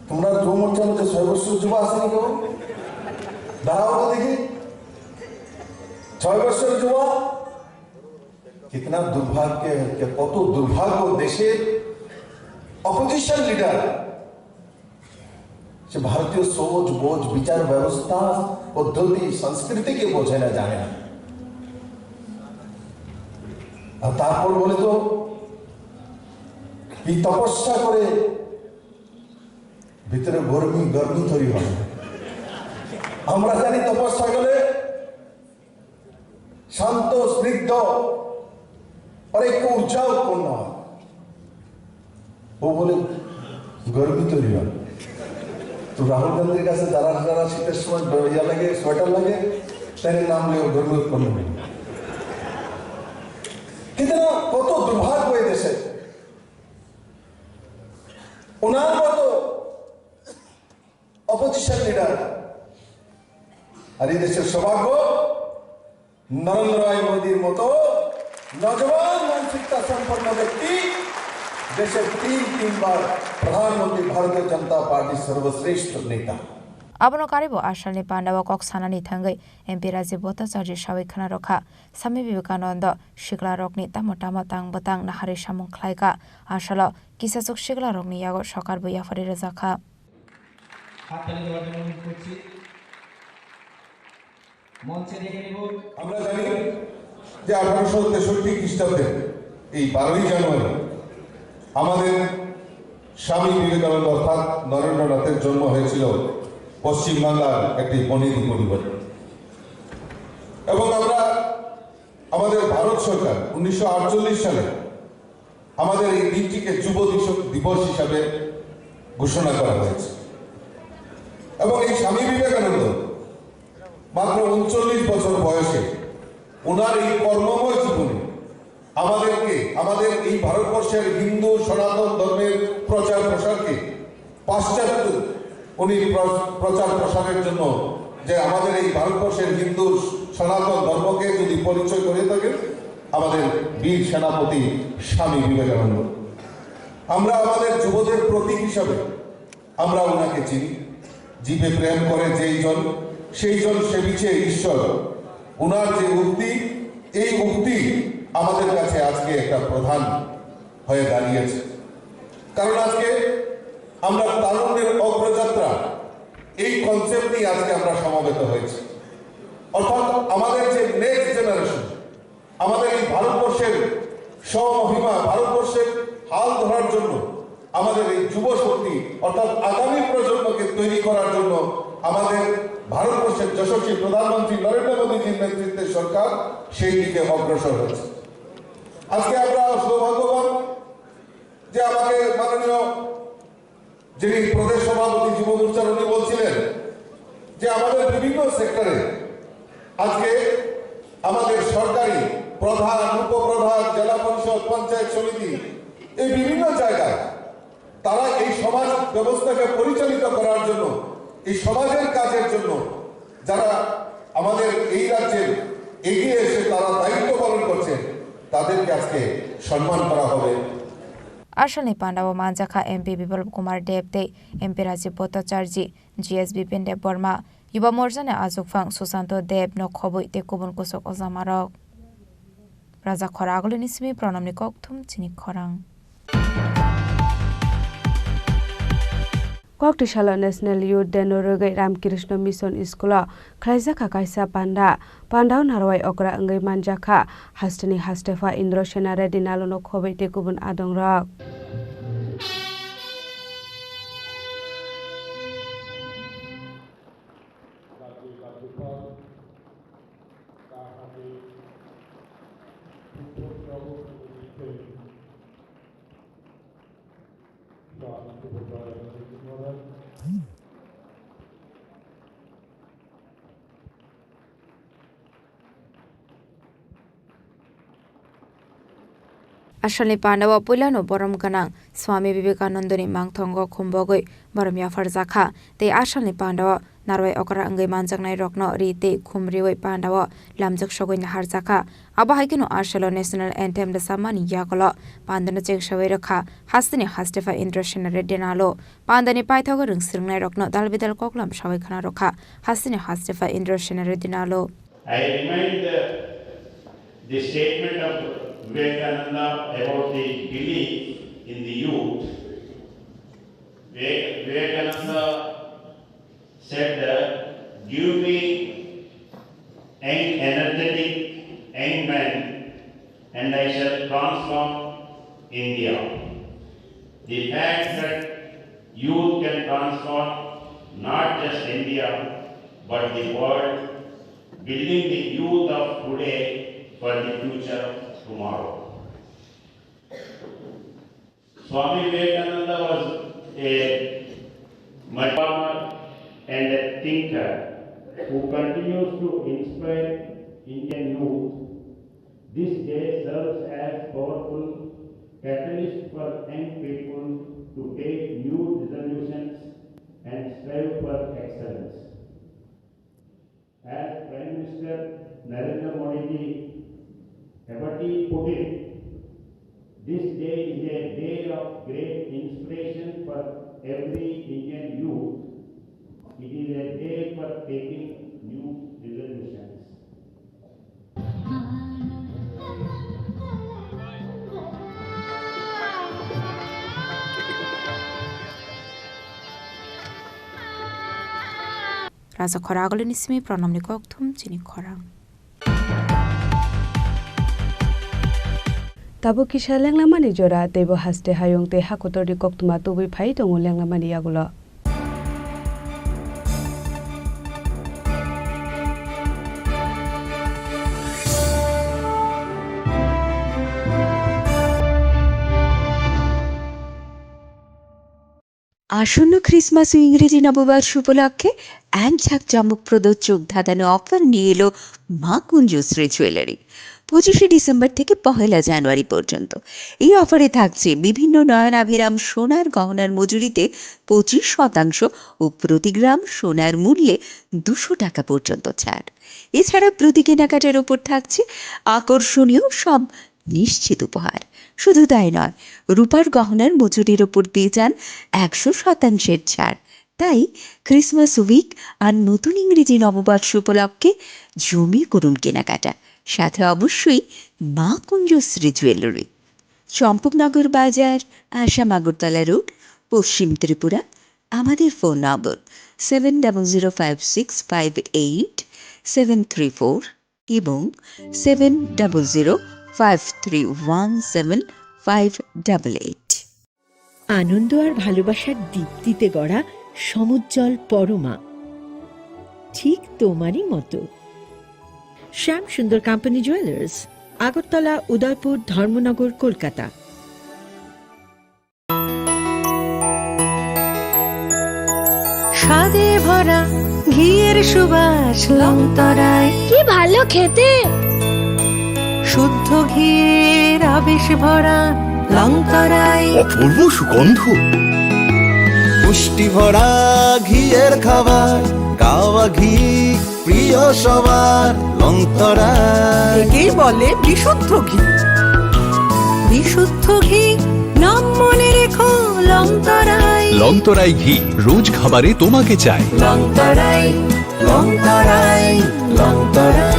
তোমরা যুব মোর্চার মধ্যে ছয় বছর যুবা আসেনি কেউ? দাঁড়াও তো দেখি, ছয় বছর যুবা।" कितना दुर्भाग्य है कि কত দুর্ভাগ্য দেশের অপোজিশন লিডার, সে ভারতীয় সোচ, বোঝ, বিচার ব্যবস্থা, পদ্ধতি, সংস্কৃতিকে বোঝে না, জানে না। আর তারপর বলে তো, কি তপস্যা করে ভিতরে গরমি, গরমি তৈরি হয়। আমরা জানি তপস্যা করলে শান্ত, স্নিগ্ধ, আর একটু ঊর্জা উৎপন্ন হয়। ও বলে, "গরমি তৈরি হয়।" তো রাহুল গান্ধীর কাছে যারা যারা শীতের সময় ব-, ইয়া লাগে, সোয়েটার লাগে, তাদের নাম নিয়ে গরমি উৎপন্ন হয়। কিন্তু না, কত দুর্ভাগ্য এই দেশে। ওনার মতো অপোজিশন লিডার, আর এই দেশের সৌভাগ্য, নরেন্দ্র ভাই মোদীর মতো নজওয়ান মানসিকতা সম্পন্ন ব্যক্তি দেশের তিন তিনবার প্রধানমন্ত্রী, ভারতীয় জনতা পার্টির সর্বশ্রেষ্ঠ নেতা। Abono karibo Asalni pandao kok sanani thangwi M P Rajiv Bhattacharya sawi khna rwkha, Swami Vivekananda siklarokni tamo tamo tang bwtang naharwi samung khlaikha, Asalo kisachuk siklarokni yago sokarbo yapharwi rwjakha. হাততালি দেওয়ার জন্য অনুরোধ করছি। মঞ্চে ডেকে নেব। আমরা জানি যে আঠারোশো তেষট্টি খ্রিস্টাব্দে এই বারোই জানুয়ারি আমাদের স্বামী বিবেকানন্দ অর্থাৎ নরেন্দ্রনাথের জন্ম হয়েছিল পশ্চিমবাংলার একটি বনেদি পরিবারে। এবং আমরা, আমাদের ভারত সরকার উনিশশো আটচল্লিশ সালে আমাদের এই দিনটিকে যুব দিস-, দিবস হিসাবে ঘোষণা করা হয়েছে। এবং এই স্বামী বিবেকানন্দ মাত্র ঊনচল্লিশ বছর বয়সে ওনার এই কর্মময় জীবনে আমাদেরকে, আমাদের এই ভারতবর্ষের হিন্দু সনাতন ধর্মের প্রচার প্রসারকে পাশ্চাত্য উনি প্র-, প্রচার প্রসারের জন্য যে আমাদের এই ভারতবর্ষের হিন্দু সনাতন ধর্মকে যদি পরিচয় করে থাকেন, আমাদের বীর সেনাপতি স্বামী বিবেকানন্দ। আমরা আমাদের যুবদের প্রতীক হিসাবে আমরা ওনাকে চিনি। জীবে প্রেম করে যেই জন, সেই জন সেবিছে ঈশ্বর। ওনার যে উক্তি, এই উক্তি আমাদের কাছে আজকে একটা প্রধান হয়ে দাঁড়িয়েছে। কারণ আজকে আমরা তারুণ্যের অগ্রযাত্রা, এই কনসেপ্ট নিয়ে আজকে আমরা সমবেত হয়েছি। অর্থাৎ আমাদের যে নেক্সট জেনারেশন, আমাদের এই ভারতবর্ষের স্বমহিমা, ভারতবর্ষের হাল ধরার জন্য, আমাদের এই যুব শক্তি অর্থাৎ আগামী প্রজন্মকে তৈরি করার জন্য আমাদের ভারতবর্ষের যশস্বী প্রধানমন্ত্রী নরেন্দ্র মোদীজির নেতৃত্বে সরকার সেই দিকে অগ্রসর হয়েছে। আজকে আমরা সৌভাগ্যবান যে আমাকে মাননীয় যিনি প্রদেশ সভাপতি যুব মোর্চার, উনি বলছিলেন যে আমাদের বিভিন্ন সেক্টরে আজকে আমাদের সরকারি প্রধান, উপপ্রধান, জেলা পরিষদ, পঞ্চায়েত সমিতি, এই বিভিন্ন জায়গায় তারা এই সমাজ ব্যবস্থাকে পরিচালিত করার জন্য, এই সমাজের কাজের জন্য যারা আমাদের এই রাজ্যে এগিয়ে এসে তারা দায়িত্ব পালন করছেন, তাদেরকে আজকে সম্মান করা হবে। Asalni pandao manjakha M P Biplab Kumar Deb tei M P Rajiv Bhattacharjee, G S Bipin Deb Borma, Yuba Morjani Achukphang Susanto Deb no khobwi tei kubun kuchuk ojamarok. Raja Khora Agulini simi Pranamni kokthum chini khorang. Koktisalo National Youth Day no rwgwi Ramkrishna Mission School o khlaijakha kaisa panda. Pandao narwai okra wngwi manjakha hasteni hastepha Indra Sena Reddy Nalo no khobwi tei kubun adongrok. Asalni pandao puilano borom gwnang Swami Vivekanandani mangthongo khumbogwi borom yapharjakha tei asalni pandao narwai okra wngwi manjaknairokno ri tei khum riwi pandao lamjak sogwi naharjakha. Abo hai kheno asalo National Anthem rwchapmani yagulo pandano chengsawi rwkha hasteni hastepha Indra Sena Reddy Nalo. Pandani paithago rwng swrwngnairokno dal bidal koklam sawi khna rwkha hasteni hastepha Indra Sena Reddy Nalo. I remind the, the statement of Vivekananda about the belief in the youth. Vivek-, Vivekananda said that, "Give me an energetic young man And I shall transform India. The fact that youth can transform not just India, but the world, building the youth of today for the future of tomorrow. Swami Vivekananda was a reformer and a thinker who continues to inspire Indian youth. This day serves as powerful catalyst for young people to take new resolutions and strive for excellence. As Prime Minister Narendra Modi ji aptly put it, this day is a day of great inspiration for every Indian youth. It is a day for taking new resolutions. Raja khorang agulini simi pranamni kokthum chini khorang. Tabuk kisa lenglamani jora, teibo haste hayung tei hakotorni koktwma tubui phai tongo lenglamani yagulo. আসন্ন খ্রিসমাস ও ইংরেজি নববর্ষ উপলক্ষে এক ঝাঁকজমকপ্রদ চোখ ধাঁধানো অফার নিয়ে এলো মা কুঞ্জশ্রী জুয়েলারি। পঁচিশে ডিসেম্বর থেকে পহেলা জানুয়ারি পর্যন্ত এই অফারে থাকছে বিভিন্ন নয়নাভিরাম সোনার গহনার মজুরিতে পঁচিশ শতাংশ ও প্রতি গ্রাম সোনার মূল্যে দুশো টাকা পর্যন্ত ছাড়। এছাড়া প্রতি কেনাকাটার ওপর থাকছে আকর্ষণীয় সব নিশ্চিত উপহার। শুধু তাই নয়, রূপার গহনার মজুরির ওপর দিয়ে যান একশো শতাংশের ছাড়। তাই ক্রিসমাস উইক আর নতুন ইংরেজি নববর্ষ উপলক্ষে জমিয়ে করুন কেনাকাটা, সাথে অবশ্যই মা কুঞ্জশ্রী জুয়েলারি, চম্পকনগর বাজার, আসাম আগরতলা রোড, পশ্চিম ত্রিপুরা। আমাদের phone number seven double zero five six five eight seven three four এবং seven double zero five three one seven five double eight. আনন্দ আর ভালোবাসার দীপ্তিতে গড়া সমুজ্জ্বল পরমা, ঠিক তোমারই মতো। শ্যাম সুন্দর কোম্পানি জুয়েলার্স, আগরতলা, উদয়পুর, ধর্মনগর, কলকাতা। স্বাদে ভরা ঘিয়ের সুবাস লংতরায়। কি ভালো খেতে! শুদ্ধ ঘিয়ের আবেশ ভরা লংতরায়। অপূর্ব সুগন্ধ। পুষ্টি ভরা ঘিয়ের খাবার, কাওয়া ঘি প্রিয় সবার লংতরায়। একেই বলে বিশুদ্ধ ঘি। বিশুদ্ধ ঘি, নাম মনে রেখো লংতরায়। লংতরাই ঘি, রোজ খাবারে তোমাকে চাই। লংতরাই, লংতরাই, লংতরাই।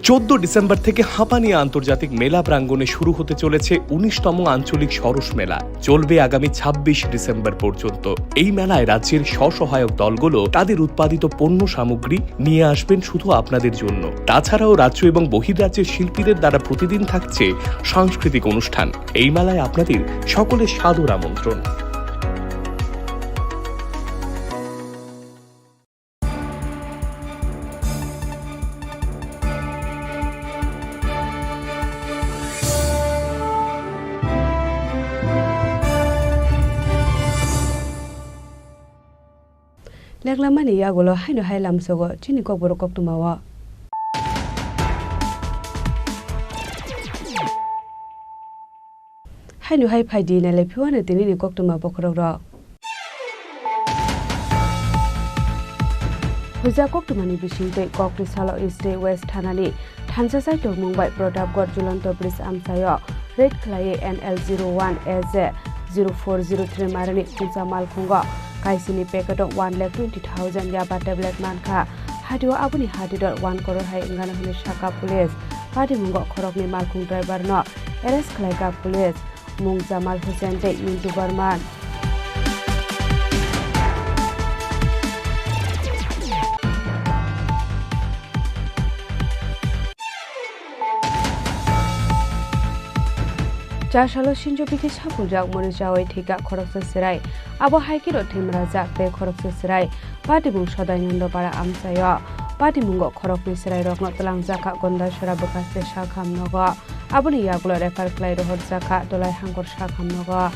চোদ্দ ডিসেম্বর থেকে হাঁপানিয়া আন্তর্জাতিক মেলা প্রাঙ্গণে শুরু হতে চলেছে উনিশতম আঞ্চলিক সরস মেলা। চলবে আগামী ছাব্বিশ ডিসেম্বর পর্যন্ত। এই মেলায় রাজ্যের স্বসহায়ক দলগুলো তাদের উৎপাদিত পণ্য সামগ্রী নিয়ে আসবেন শুধু আপনাদের জন্য। তাছাড়াও রাজ্য এবং বহির্রাজ্যের শিল্পীদের দ্বারা প্রতিদিন থাকছে সাংস্কৃতিক অনুষ্ঠান। এই মেলায় আপনাদের সকলের সাদর আমন্ত্রণ। Lenglamani yagulo haino hai lamsogo chini kokborok koktwmao. Haino hai phaidi nailai phiwano tinini koktwma bokhorok rok. Huijak koktwmani bisingtwi kokni salo East West thanani thansa saitok mung bai Pratapgarh Jhulanto Bridge amchaio raid khlaiwi N L zero one A J zero four zero three marani chungsa malkhungo kaisini packet o one lakh twenty thousand yaba tablet mankha. Hatio aboni hatidor one crore hai wngano hwnwi sakha police. Patimungo khoroknwi malkhung driver no arrest khlaikha police. Mung Jamal Hussain tei Mintu Barman. Chasalo sinjo bithi sapuljak mori chawi thwikha khoroksa chwrai. Abo hai kheno thwimrajak tei khoroksa chwrai. Patimung Sodainando para amchaio. Patimungo khoroknwi chwrairokno twlangjakha Gondasora bwkhaste sakham nogo. Aboni yagulo refer khlai rohorjakha Dolai Hangkor sakham nogo.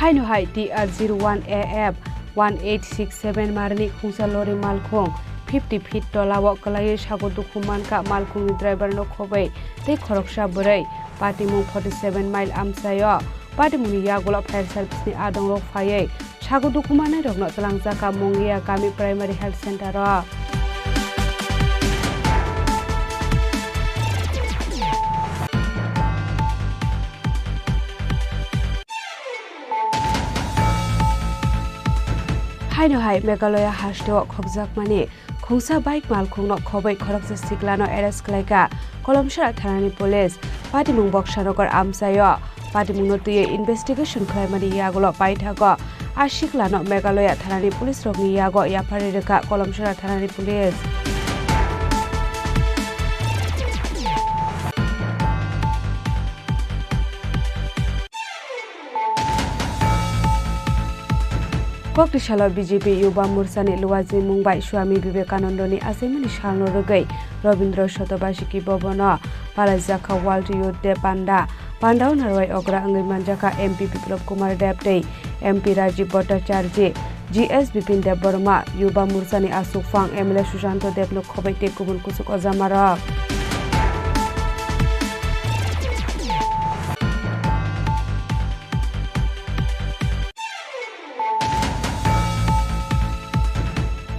Haino hai T R zero one A F one eight six seven marini khungsa lori malkhung fifty feet tola o kwlaiwi sago dukhu mankha malkhungni driver no khobwi tei khoroksa bwrwi. Patimung forty seven mile amchaio. Patimungni yagulo fire service ni adongrok phaiwi sago dukhu mannairokno twlangjakha Mungia Kami Primary Health Center o. Haino hai Meghalaya hasteo khokjakmani khungsa bike malkhungno khobwi khoroksa siklano arrest khlaikha Kolomsora thanani police. Patimung Boksanagar amchaio. Patimungno twiwi investigation khlaimani yagulo paithago a siklano Meghalaya thanani police rokni yago yapharwi rwkha Kolomsora thanani police. Kokti salo B J P Yuba Morchani luajimung bai Swami Vivekanandani achaimani salno rwgwi Rabindra Shotobashiki Bhavan-o palaijakha World Youth Day panda. Pandao narwai okra wngwi manjakha M P Biplab Kumar Deb tei M P Rajiv Bhattacharjee, G S Bipin Debbarma, Yuba Morchani aswk phang M L A Susanto Debno khobwi tei kubun kuchuk ojamarok.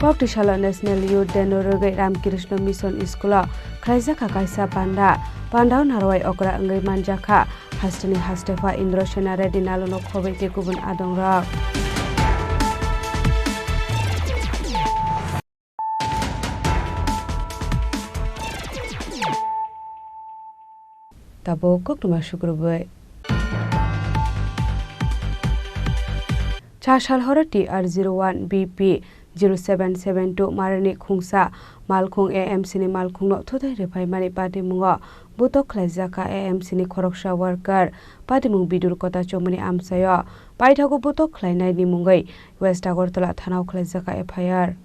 Kokti salo National Youth Day no rwgwi Ramkrishna Mission School o khlaijakha kaisa panda. Pandao narwai okra wngwi manjakha hasteni hastepha Indra Sena Reddy Nalu no khobwi tei kubun adongrok. Tabuk koktwma sukrubwi. Chasal horo T R zero one B P zero seven seven two marini khungsa malkhung A M C ni malkhungno thutai rwphaimani patimungo butok khlaijakha A M C ni khoroksa worker. Patimung Bidur Kota chomoni amchaio paithago butok khlainaini mungwi West Agartala thanao khlaijak F I R.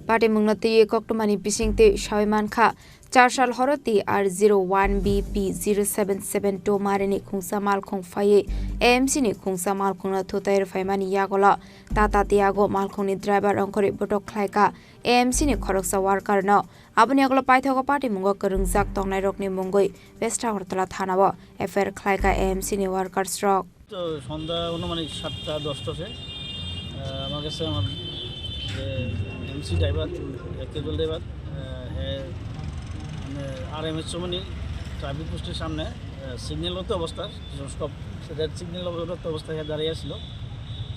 Patimungno twiwi koktwmani bisingtwi sawi mankha, char sal horo T R zero one B P zero seven seven two marini khungsa malkhung phaiwi A M C ni khungsa malkhungno thutai rwphaimani yagulo Tata Tiago malkhungni driver ongkhorwi butok khlaikha A M C ni khoroksa worker no. Aboni yagulo paithago patimungo kwrwngjak tongnairokni mungwi West Agartala thanao F I R khlaikha A M C ni workers rok. তো সন্ধ্যা আনুমানিক সাতটা দশটা আছে। আহ, আমার কাছে আমার যে MC driver, casual driver, আহ, হে, মানে, আরএমএস চৌমনি ট্রাফিক পোস্টের সামনে, আহ, সিগন্যাল মতো অবস্থা, সব রেড সিগন্যাল মতো অবস্থায় হে দাঁড়িয়ে আসছিল।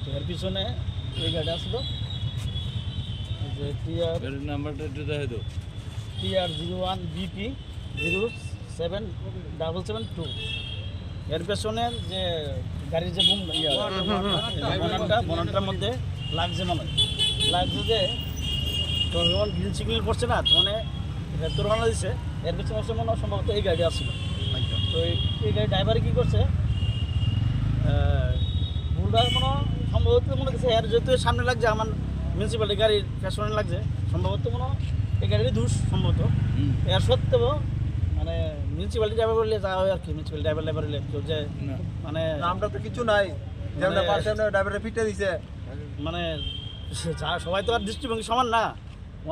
তো এর পিছনে এই গাড়ি আসলো, যে টিআর গাড়ির নাম্বারটা একটু দেখাই দাও। T R zero one B P zero seven double seven two. এর পেছনে যে গাড়ির যে বুম, ইয়া, হুম, হুম, হুম। বনারটা, বনারটার মধ্যে লাগছে মনে হয়। লাগছে যে তো যখন গ্রিন সিগন্যাল করছে না, মানে এটা তো রওনা দিছে, এর পেছনে হচ্ছে মনে হয় সম্ভবত এই গাড়ি আসছিল। আচ্ছা। তো এই, এই গাড়ি ড্রাইভারে কি করছে? আহ, ভুলটা মনে হয় সম্ভবত মনে হচ্ছে এর যেহেতু সামনে লাগছে, আমার মিউনিসিপ্যালিটি গাড়ির পেছনে লাগছে, সম্ভবত মনে হয় এই গাড়ির দোষ সম্ভবত। হুম। এর সত্ত্বেও মানে মিউনিসিপ্যালিটি ড্রাইভার বললে যা হয় আর কি, মিউনিসিপ্যালিটি ড্রাইভার, ড্রাইভার হইলে কেউ যে না। মানে আমরা তো কিছু নাই, যে আমরা মানে পারছি, আমরা ড্রাইভারে ফিটে দিছে। মানে যা, সবাই তো আর দৃষ্টিভঙ্গি সমান না।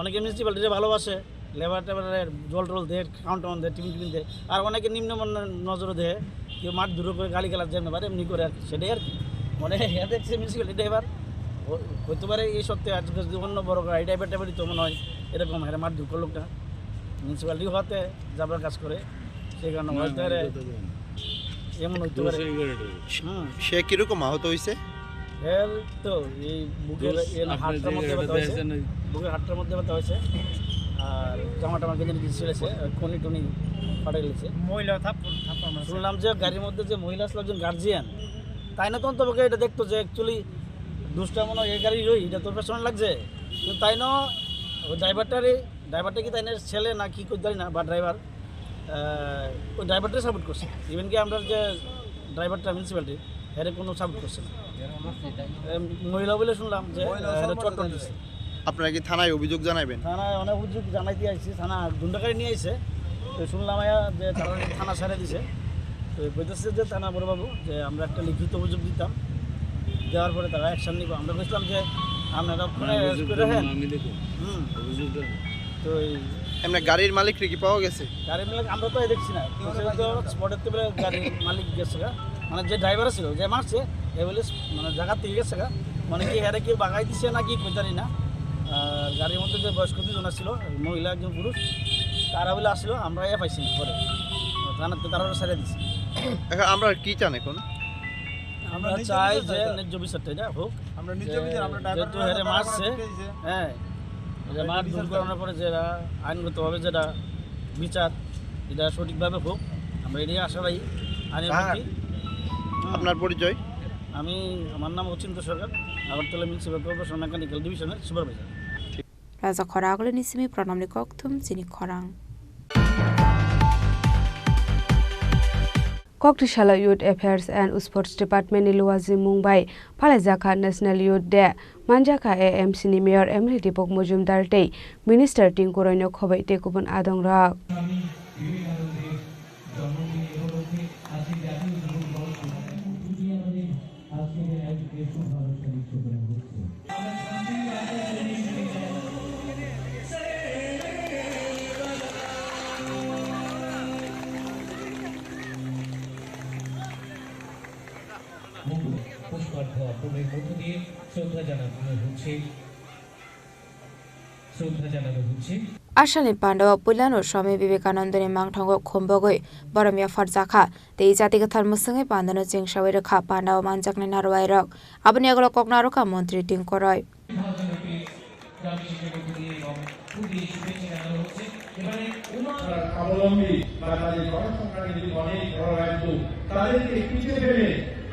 অনেকে মিউনিসিপ্যালিটিরে ভালোবাসে, লেবার টেবারে জল টল দেয়, খাওয়ান টাওয়ান দেয়, টিফিন টিফিন দেয়। আর অনেকে নিম্ন মন-, নজরে দেয়, কেউ মারধরও করে, গালিগালাজ যেমনি পারে এমনি করে আর কি, সেটাই আর কি। মানে হ্যাঁ দেখছে মিউনিসিপ্যালিটি ড্রাইভার, ও-, হইতে পারে এই সত্যি আজকে যদি অন্য বড় গাড়ি ড্রাইভার টাইভারই তো মনে হয় এরকম হ্যাঁ মারধর করলো না। মিউনিসিপ্যালিটি হওয়াতে যাবার কাজ করে, সেই কারণে না, হয়তো না, এরে এটা তো জানি না। এমন হইতে দোষ পারে। এই গাড়িটার। হুম। সে কিরকম আহত হইছে? এর তো এই বুকের দোষ এই আপনি হাড়টার যে মধ্যে গাড়িটা ব্যথা হয়েছে, দেখেছেন ওই বুকের হাড়টার মধ্যে ব্যথা হয়েছে। আর জামা টামা বেঁধে রেখে চলেছে, আর কোনি টুনি ফাটাই লেছে। মহিলা থাপ্পড়, থাপ্পড় মারছে। শুনলাম যে গাড়ির মধ্যে যে মহিলা আসলো, একজন গার্জিয়ান, তাই না তখন তবে এটা দেখতো যে অ্যাকচুয়ালি দুষ্টা মনে হয় এই গাড়ি হই, এটা তোর পেছনে লাগছে। কিন্তু তাই না, ওই ড্রাইভারটারে, ড্রাইভারটা কি তাই না ছেলে না কি কই জানি না, বা ড্রাইভার, আহ, ওই ড্রাইভারটারে সাপোর্ট করছে। ইভেন কি আমরা যে ড্রাইভারটা মিউনিসিপ্যালিটি, এর কোনো সাপোর্ট করছে না। এম, মহিলা বলে শুনলাম যে, মহিলা আহ, এরা চট্টগ্রাম দিচ্ছে। আপনারা কি থানায় অভিযোগ জানাবেন? থানায় অনেক অভিযোগ জানাইতে আইছি, থানা গুন্ডাকারী নিয়ে আইছে। তো শুনলাম আয়া যে তারা নাকি থানা ছেড়ে দিছে। তো বলতেছে যে থানা বড়বাবু যে আমরা একটা লিখিত অভিযোগ দিতাম, দেওয়ার পরে তারা অ্যাকশন নিব। আমরা বলছিলাম যে আপনারা ওখানে অভিযোগ করে দেন, রাখেন। আমি দেখব। হুম। অভিযোগ দেন। তো এই এমনি গাড়ির মালিকরে কি পাওয়া গেছে? গাড়ির মালিক আমরা তো এই দেখছি না। তো সে তো স্পটের থেকে গাড়ির মালিক গেছে গা। মানে যে ড্রাইভার ছিল, যে মারছে, এ বলে মানে জায়গা থেকে গেছে গা। মানে কি এরা কি বাগাই দিছে নাকি কই জানি না। আর গাড়ির মধ্যে যে বয়স্ক দুজন ছিল, মহিলা একজন পুরুষ, তারা বলে আসলো, আমরা এ পাইছি না পরে। থানাতে তারা ছেড়ে দিছে। এখন আমরা কি চান এখন? আমরা আমরা ন্যায্য চাই বিচার যে চাই। ন্যায্য বিচারটা এটা হোক। আমরা ন্যায্য যে বিচার, আমরা ড্রাইভার যেহেতু হেরে মারা মারছে, মারা পিটাইছে। হ্যাঁ, আমরা এটা মার বিচার চাই। দুর্ঘটনার পরে যেটা আইনগতভাবে যেটা বিচার, এটা সঠিকভাবে হোক, আমরা এটাই আশাবাদী। আইনের হ্যাঁ। প্রতি। হুম। আপনার পরিচয়? আমি, আমার নাম অচিন্ত সরকার, আগরতলা মিউনিসিপ্যাল কর্পোরেশন মেকানিক্যাল ডিভিশনের supervisor. Raja Khora agulini simi Pranamni kokthum chini khorang. Kokthai salo Youth Affairs and Sports Department ni luwajimung bai phalaijakha National Youth Day. Manjakha A M C ni Mayor M L A Deepak Majumdar tei Minister Tinku Roy no khobai tei kubun adong rok. পুষ্পার্ঘ্য অর্পণের মধ্য দিয়ে শ্রদ্ধা জানানো হচ্ছে, শ্রদ্ধা জানানো হচ্ছে। Asalni pandao puilano Swami Vivekanandani mangthango khumbogwi borom yapharjakha tei jati kwthar mwswngwi pandano chengsawi rwkha pandao manjaknai narwai rok. Aboni yagulo kok narwkha montri Tinku Roy. স্বাবলম্বী বা তাদের কর্মসংস্থানের যদি অনেক বড় রাজ্য, তাদেরকে পিছিয়ে ফেলে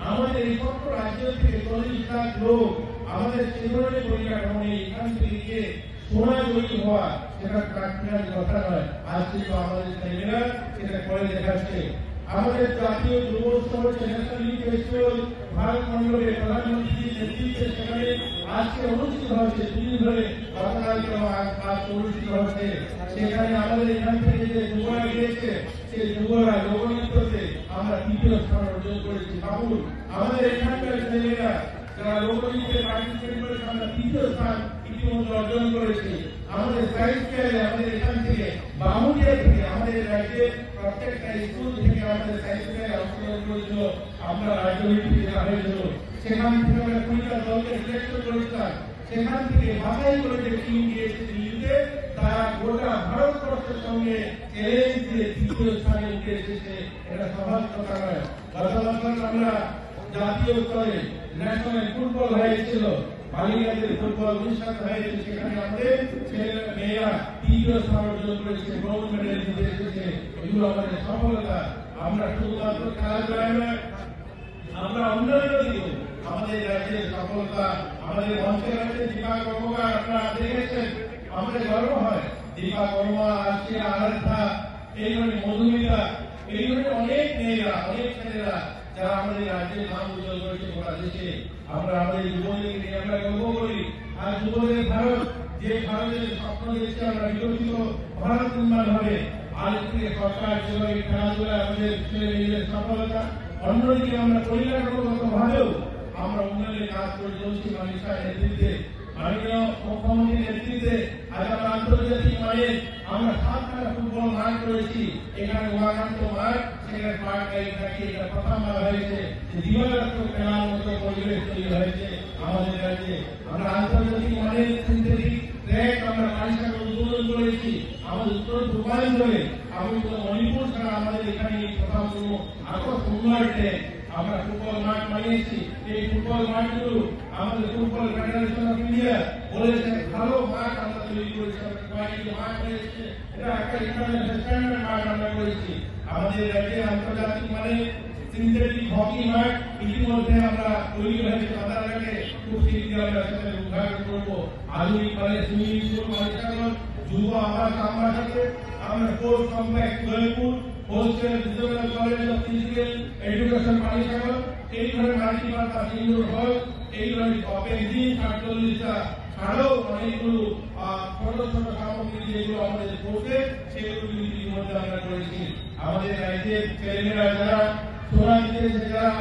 আমাদের এই ছোট্ট রাজ্য থেকে চল্লিশ লাখ লোক আমাদের সে ধরনের পরিকাঠামো নেই, এখান থেকে গিয়ে সোনা তৈরি হওয়া, সেটা প্রার্থনার কথা নয়। আজকে তো আমাদের ছেলেমেয়েরা সেটা করে দেখাচ্ছে। আমাদের জাতীয় যুব উৎসব হচ্ছে ন্যাশনাল ইউথ ফেস্টিভ্যাল, ভারত মণ্ডপে প্রধানমন্ত্রীর নেতৃত্বে সেখানে আজকে অনুষ্ঠিত হচ্ছে, দুদিন ধরে গতকালকে এবং আজ, আজ অনুষ্ঠিত হচ্ছে। সেখানে আমাদের এখান থেকে যে যুবরা গিয়েছে, সেই যুবরা লোকনৃত্যতে আমরা তৃতীয় স্থান অর্জন করেছি। ভাবুন, আমাদের এখানকার ছেলেমেয়েরা যারা লোকনৃত্যে পার্টিসিপেট করেছে, আমরা তৃতীয় স্থান ইতিমধ্যে অর্জন করেছি। আমাদের সায়েন্স ফেয়ারে আমাদের এখান থেকে, বামুনিয়া থেকে, আমাদের রাজ্যের প্রত্যেকটা স্কুল থেকে আমাদের সায়েন্স ফেয়ারে অংশগ্রহণ করেছিল। আমরা রাজ্য ভিত্তিক যেটা হয়েছিল, সেখান থেকে আমরা কুড়িটা দলকে সিলেকশন করেছিলাম। সেখান থেকে বাছাই করে যে টিম গিয়েছে দিল্লিতে, তারা গোটা ভারতবর্ষের সঙ্গে চ্যালেঞ্জ দিয়ে তৃতীয় স্থানে উঠে এসেছে। এটা স্বাভাবিক কথা নয়। গত বছর আমরা জাতীয় স্তরে ন্যাশনাল ফুটবল হয়েছিল, বালিকাদের ফুটবল অনুষ্ঠান হয়েছে, সেখানে আমাদের ছেলে মেয়েরা তৃতীয় স্থান অর্জন করেছে, গোল্ড মেডেল জিতে এসেছে। এগুলো আমাদের সফলতা। আমরা শুধুমাত্র খেলাধুলায় নয়, আমরা অন্যান্য দিকেও আমাদের রাজ্যের সফলতা, আমাদের মঞ্চে রয়েছে দীপা কর্মকার, আপনারা দেখেছেন, আমাদের গর্ব হয়। দীপা কর্মা, আরশিয়া, আরাধ্যা, এই ধরনের মধুমিতা, এই ধরনের অনেক মেয়েরা, অনেক ছেলেরা যারা আমাদের রাজ্যের নাম উজ্জ্বল করেছে গোটা দেশে। আমরা আমাদের যুবদের নিয়ে আমরা গর্ব করি। আর যুবদের ভারত, যে ভারতের স্বপ্ন দেখছে আমরা বিকশিত ভারত নির্মাণ হবে। আর একটি সরকার যেভাবে খেলাধুলায় আমাদের ছেলে মেয়েদের সফলতা, অন্যদিকে আমরা পরিকাঠামোগতভাবেও আমরা উন্নয়নের কাজ করে চলছি মানিক শাহের নেতৃত্বে। মাননীয় মুখ্যমন্ত্রীর নেতৃত্বে আজ আমরা আন্তর্জাতিক মানের আমরা সাতখানা ফুটবল মাঠ করেছি। এখানে উমাকান্ত মাঠ, সেখানে পার্ক গাড়ি থাকি এটা প্রথমবার হয়েছে যে দিবারাত্র খেলার মতো পরিবেশ তৈরি হয়েছে আমাদের রাজ্যে। আমরা আন্তর্জাতিক মানের সিনথেটিক ট্র্যাক আমরা মানিসাগর উদ্বোধন করেছি। আমাদের উত্তর পূর্বাঞ্চলে, আমি তো মণিপুর ছাড়া আমাদের এখানে এই প্রথম কোনো আরো সুন্দর ট্র্যাক আমরা ফুটবল মাঠ বানিয়েছি। এই ফুটবল মাঠগুলো আমাদের ফুটবল ফেডারেশন অফ ইন্ডিয়া বলেছে, ভালো মাঠ আমরা তৈরি করেছে, আমরা কয়েকটি মাঠ হয়েছে, এটা একটা ইন্টারন্যাশনাল স্ট্যান্ডার্ড মাঠ আমরা করেছি। আমাদের রাজ্যে আন্তর্জাতিক মানের সিনথেটিক হকি মাঠ ইতিমধ্যে আমরা তৈরি হয়েছে, তাদের আগে খুব শীঘ্রই আমরা সেখানে উদ্ঘাটন করব। আধুনিক মানের সুইমিং পুল, মানসাগর, যুব আবাস, আমবাসাতে আমরা sports complex, Udaipur, hostel, regional college of physical education, মানসাগর, এই ধরনের মাল্টিপারপাস ইনডোর হল, এই ধরনের ওপেন জিম, আটচল্লিশটা ছাড়াও অনেকগুলো, আহ, ছোট ছোট সামগ্রী যেগুলো আমাদের স্পোর্টসে, সেগুলো কিন্তু ইতিমধ্যে আমরা করেছি। আমাদের রাজ্যের ছেলেমেয়েরা যারা সোনা জিতেছে, যারা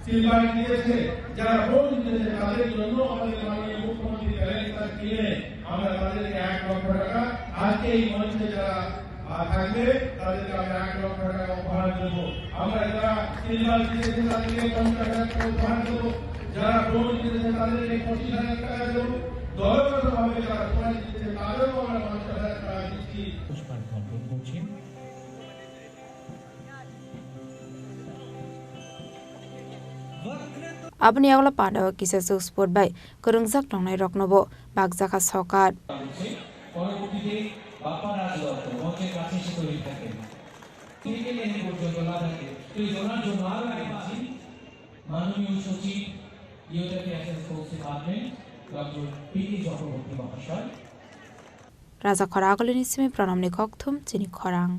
সিলভার জিতেছে, যারা ব্রোঞ্জ জিতেছে, তাদের জন্য আমাদের মাননীয় মুখ্যমন্ত্রী ট্যালেন্ট সার্চ স্কিমে আমরা তাদেরকে এক লক্ষ টাকা, আজকে এই মঞ্চে যারা, আহ, থাকবে, তাদেরকে আমরা এক লক্ষ টাকা উপহার দেবো। আমরা যারা সিলভার জিতেছে, তাদেরকে পঞ্চাশ হাজার টাকা উপহার দেবো। যারা ব্রোঞ্জ জিতেছে, তাদেরকে পঁচিশ হাজার টাকা দেবো। দলগতভাবে যারা সোনা জিতেছে, তাদেরও আমরা পঞ্চাশ হাজার টাকা দিচ্ছি। পুষ্পার্ঘ অর্পণ করছেন। Aboni yagulo pandao kisa swk sport bai kwrwngjak tongnai roknobo bakjakha sokat. পরবর্তীতে বাপ্পা রাজদত্ত মঞ্চের কাছে এসে তৈরি থাকবেন। টিকিট লেন পর্যন্ত লাদাখে তৈরি করার জন্য আরো একবার মাননীয় সচিব youth affairs and sports department doctor P K Chakraborty মহাশয়। Raja khora agulini simi pranamni kokthum chini khorang.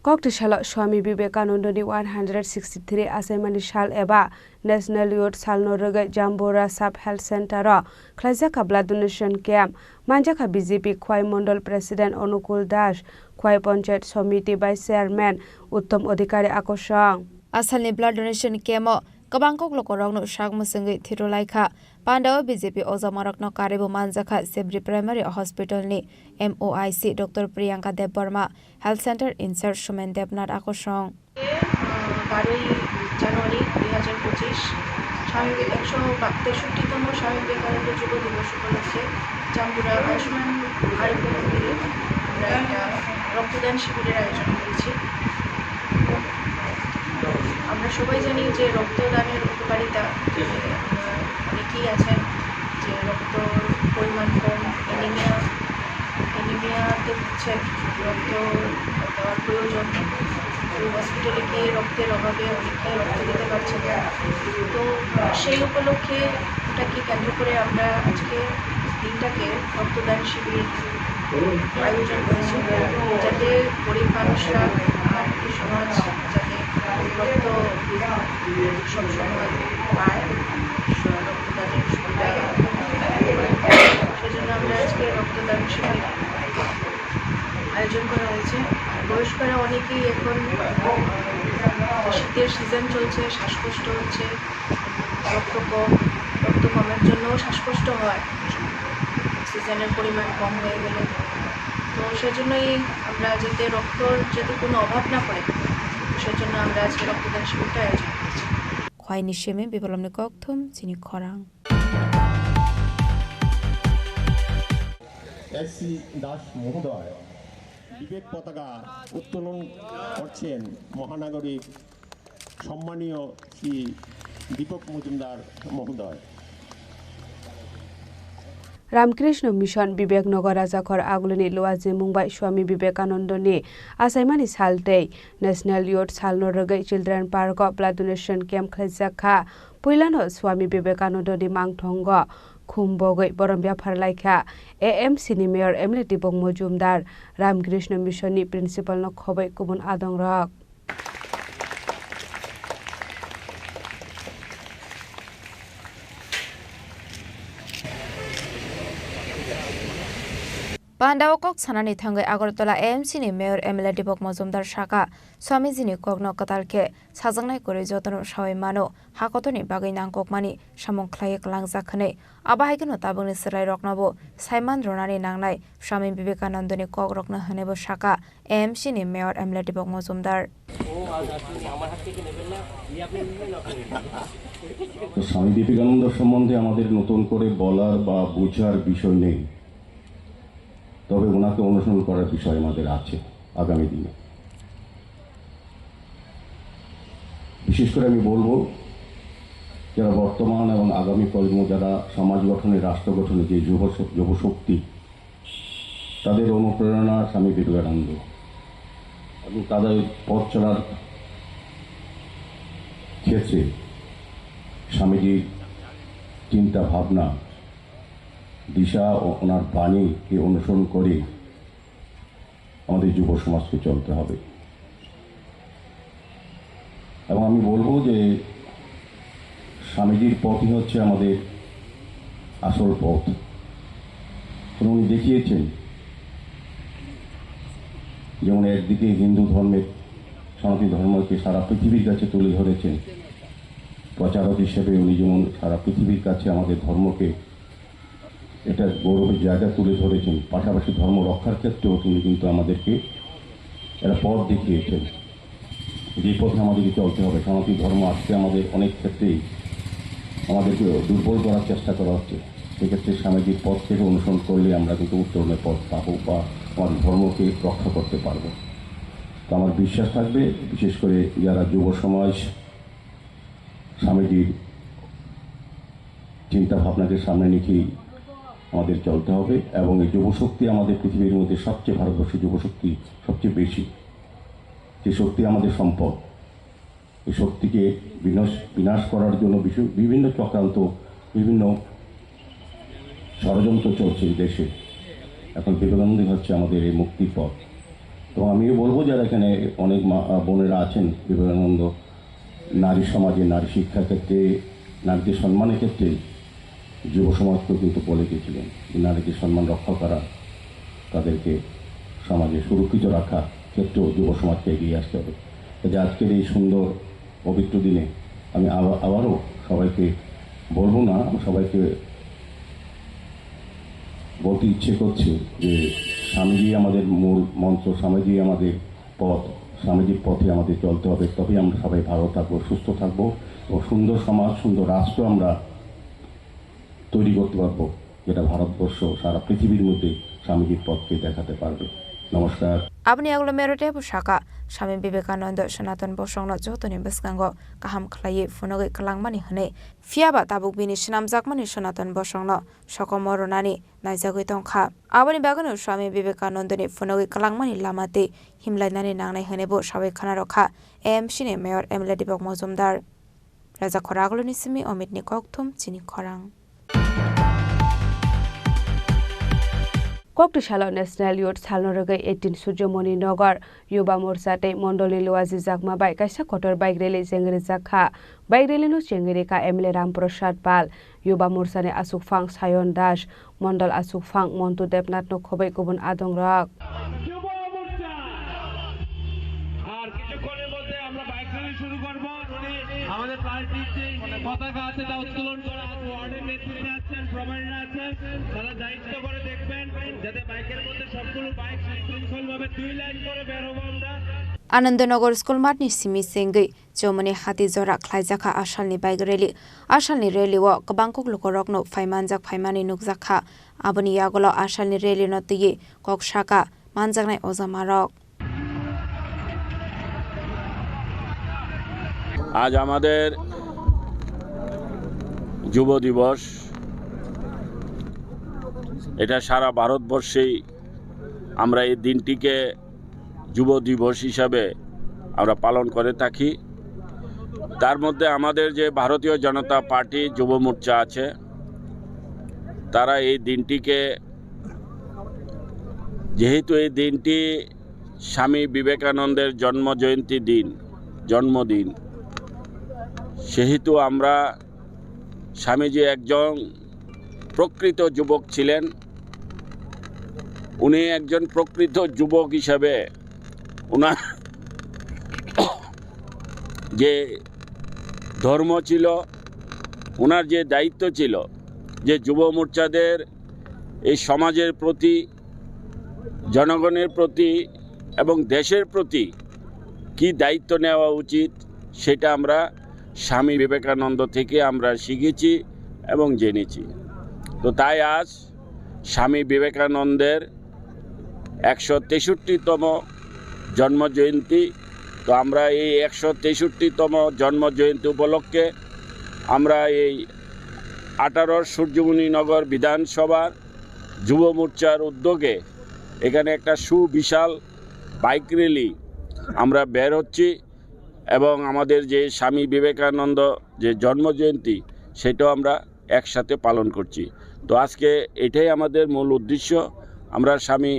Kokti salo Swami Vivekanandani one hundred sixty-three achaimani sal eba National Youth Salno rwgwi Jambura Sub Health Center o khlaijak kha blood donation camp. Manjakha B J P Khwai Mondol President Onukul Das, Khwai Panchayat Somiti Vice Chairman Uttom Adhikari akosong. Asalni blood donation camp o kwbang koklokorokno sak mwchwngwi thiro laikha. Pandao B J P ojamarokno karwibo manjakha Sebri Primary Hospital ni M O I C Doctor Priyanka Debbarma, Health Center in-charge Sumen Debnath akosong. আহ, বারোই জানুয়ারি দুই হাজার পঁচিশ, স্বামী বি-, একশো তেষট্টিতম স্বামী বিবেকানন্দ যুব দিবস উপলক্ষে জাম্বুরা আয়ুষ্মান আরোগ্য মন্দিরে আমরা একটা রক্তদান শিবিরের আয়োজন করেছি। আমরা সবাই জানি যে রক্তদানের উপকারিতা, আহ, অনেকেই আছেন যে রক্তর পরিমাণ কম, অ্যানিমিয়া, অ্যানিমিয়াতে ভুগছেন, রক্ত দেওয়ার প্রয়োজন। তো হসপিটালে গিয়ে রক্তের অভাবে অনেকেই রক্ত দিতে পারছেন না। তো সেই উপলক্ষে, ওটাকে কেন্দ্র করে আমরা আজকে দিনটাকে রক্তদান শিবির আয়োজন করেছি, যাতে গরিব মানুষরা আর সমাজ যাতে রক্ত সবসময় পায়, রক্তদানের সুবিধা। সেজন্য আমরা আজকে রক্তদান শিবির আয়োজন করা হয়েছে। আর বয়স্করা অনেকেই এখন, আহ, শীতের সিজন চলছে, শ্বাসকষ্ট হচ্ছে, রক্ত কম, রক্ত কমের জন্যও শ্বাসকষ্ট হয়, অক্সিজেনের পরিমাণ কম হয়ে গেলে। তো সেজন্যই আমরা যাতে রক্তর যাতে কোনো অভাব না পড়ে, সেজন্য আমরা আজকে রক্তদান শিবিরটা আয়োজন করেছি। Khwaini simi bibalomni kokthum chini khorang. S C Das মহোদয় বিবেক পতাকা উত্তোলন করছেন মহানাগরিক সম্মানীয় শ্রী দীপক মজুমদার মহোদয়। Ramkrishna Mission Bibek Nagar Rajakhor agulini luajimung bai Swami Vivekanandani achaimani sal tei National Youth Salno rwgwi Children Park o blood donation camp khlaijak kha. Puilano Swami Vivekanandani mangthongo khum bogwi borom yaphar laikha A M C ni Mayor M L A Dipok Mojumdar, Ramkrishna Mission ni Principal no khoboi kubun adongrok. Pandao kok sanani thangwi Agartala A M C ni Mayor M L A Dipok Mojumdar saka, Swamiji ni kokno kwtal khe sajaknai kwrwi jotono sawi mano, hakotorni bagwi nangkukmani samung khlaiwi kwlangjak hwnwi. Abo hai kheno tabukni chwrairoknobo saiman rwnani nangnai Swami Vivekanandani kokrokno hwnwibo saka A M C ni Mayor M L A Dipok Mojumdar. তো স্বামী বিবেকানন্দ সম্বন্ধে আমাদের নতুন করে বলার বা বোঝার বিষয় নেই, তবে ওনাকে অনুসরণ করার বিষয় আমাদের আছে আগামী দিনে। বিশেষ করে আমি বলবো, যারা বর্তমান এবং আগামী প্রজন্ম, যারা সমাজ গঠনে, রাষ্ট্র গঠনে যে যুব শ-, যুবশক্তি, তাদের অনুপ্রেরণা স্বামী বিবেকানন্দ এবং তাদের পথ চলার ক্ষেত্রে স্বামীজির চিন্তা ভাবনা, দিশা ও ওনার বাণীকে অনুসরণ করে আমাদের যুব সমাজকে চলতে হবে। এবং আমি বলবো যে স্বামীজির পথই হচ্ছে আমাদের আসল পথ। কারণ উনি দেখিয়েছেন, যেমন একদিকে হিন্দু ধর্মের, সনাতন ধর্মকে সারা পৃথিবীর কাছে তুলে ধরেছেন, প্রচারক হিসেবে উনি যেমন সারা পৃথিবীর কাছে আমাদের ধর্মকে একটা গৌরবের জায়গা তুলে ধরেছেন, পাশাপাশি ধর্ম রক্ষার ক্ষেত্রেও তিনি কিন্তু আমাদেরকে একটা পথ দেখিয়েছেন, যে পথে আমাদেরকে চলতে হবে। সনাতনী ধর্ম আজকে আমাদের অনেক ক্ষেত্রেই আমাদেরকে দুর্বল করার চেষ্টা করা হচ্ছে। সেক্ষেত্রে স্বামীজির পথ থেকে অনুসরণ করলে আমরা কিন্তু উত্তরণের পথ পাবো বা আমাদের ধর্মকে রক্ষা করতে পারবো। তো আমার বিশ্বাস থাকবে, বিশেষ করে যারা যুব সমাজ স্বামীজির চিন্তা ভাবনাকে সামনে রেখেই আমাদের চলতে হবে। এবং এই যুবশক্তি আমাদের পৃথিবীর মধ্যে সবচেয়ে, ভারতবর্ষের যুবশক্তি সবচেয়ে বেশি, যে শক্তি আমাদের সম্পদ, এই শক্তিকে বিনাশ, বিনাশ করার জন্য বিশু-, বিভিন্ন চক্রান্ত, বিভিন্ন ষড়যন্ত্র চলছে এই দেশে। এখন বিবেকানন্দই হচ্ছে আমাদের এই মুক্তির পথ। এবং আমিও বলবো, যারা এখানে অনেক মা, বোনেরা আছেন, বিবেকানন্দ নারী সমাজে, নারী শিক্ষা ক্ষেত্রে, নারীদের সম্মানের ক্ষেত্রে যুব সমাজকেও কিন্তু বলে গেছিলেন যে নারীদের সম্মান রক্ষা করা, তাদেরকে সমাজে সুরক্ষিত রাখা ক্ষেত্রেও যুব সমাজকে এগিয়ে আসতে হবে। কাজে আজকের এই সুন্দর পবিত্র দিনে আমি আবা-, আবারও সবাইকে বলবো না, সবাইকে বলতে ইচ্ছে করছে যে স্বামীজি আমাদের মূল মন্ত্র, স্বামীজি আমাদের পথ, স্বামীজির পথে আমাদের চলতে হবে, তবেই আমরা সবাই ভালো থাকবো, সুস্থ থাকবো এবং সুন্দর সমাজ, সুন্দর রাষ্ট্র আমরা তৈরি করতে পারবো, যেটা ভারতবর্ষ সারা পৃথিবীর মধ্যে স্বামীজির পথকে দেখাতে পারবে। নমস্কার। Aboni yagulo Merote bo saka, Swami Vivekananda Sanatan bosongno jotoni bwskango kaham khlaiwi phunugwi kwlangmani hwnwi, phiyaba tabuk bini swnamjakmani Sanatan bosongno sokomorunani naijagwi tongkha. Aboni bagwino Swami Vivekanandani phunugwi kwlangmani lama tei himlainani nangnai hwnwibo sawi khwnarokha A M C ni Mayor M L A Dipok Mojumdar. Raja Khoraguluni simi Omitni kokthum chini khorang. Kokti salo National Youth Salno rwgwi eighteen Surjomoni Nagar Yuba Morcha tei Mondolni Luaji Jakma bai kaisa kotor bike rally chengrijak kha. Bike rally no chengwi rikha M L A Ram Prasad Pal, Yuba Morcha ni achukphang Sayon Das, Mondol achukphang Montu Debnath no khobwi kubun adongrok. আর কিছুক্ষণের মধ্যে আমরা bike rally শুরু করব। আমাদের পার্টির যে পতাকা আছে তা উত্তোলন করা আছে, ওয়ার্ডের নেতৃত্বে আছেন, প্রবীণরা আছেন, তারা দায়িত্ব করে দেখবেন যাতে বাইকের মধ্যে সবগুলো বাইক সুশৃঙ্খলভাবে দুই লাইন করে বের হবো আমরা। Anandanagar school math ni simi chengwi Chomoni hati jora khlaijakha asalni bike rally. Asalni rally o kwbang kok lukurokno phai manjak phaimani nukjakha. Aboni yagulo asalni rally no twiwi kok saka manjaknai ojamarok. আজ আমাদের যুব দিবস, এটা সারা ভারতবর্ষেই আমরা এই দিনটিকে যুব দিবস হিসাবে আমরা পালন করে থাকি। তার মধ্যে আমাদের যে ভারতীয় জনতা পার্টি যুব মোর্চা আছে, তারা এই দিনটিকে, যেহেতু এই দিনটি স্বামী বিবেকানন্দের জন্ম জয়ন্তী দিন, জন্মদিন, সেহেতু আমরা স্বামীজি একজন প্রকৃত যুবক ছিলেন। উনি একজন প্রকৃত যুবক হিসাবে ওনার যে ধর্ম ছিল, ওনার যে দায়িত্ব ছিল, যে যুব মোর্চাদের এই সমাজের প্রতি, জনগণের প্রতি এবং দেশের প্রতি কি দায়িত্ব নেওয়া উচিত, সেটা আমরা স্বামী বিবেকানন্দ থেকে আমরা শিখেছি এবং জেনেছি। তো তাই আজ স্বামী বিবেকানন্দের একশো তেষট্টিতম জন্ম জয়ন্তী। তো আমরা এই একশো তেষট্টিতম জন্ম জয়ন্তী উপলক্ষে আমরা এই আঠারো সূর্যমণি নগর বিধানসভার যুব মোর্চার উদ্যোগে এখানে একটা সুবিশাল বাইক র‍্যালি আমরা বের হচ্ছি এবং আমাদের যে স্বামী বিবেকানন্দ যে জন্ম জয়ন্তী, সেটাও আমরা একসাথে পালন করছি। তো আজকে এটাই আমাদের মূল উদ্দেশ্য। আমরা স্বামী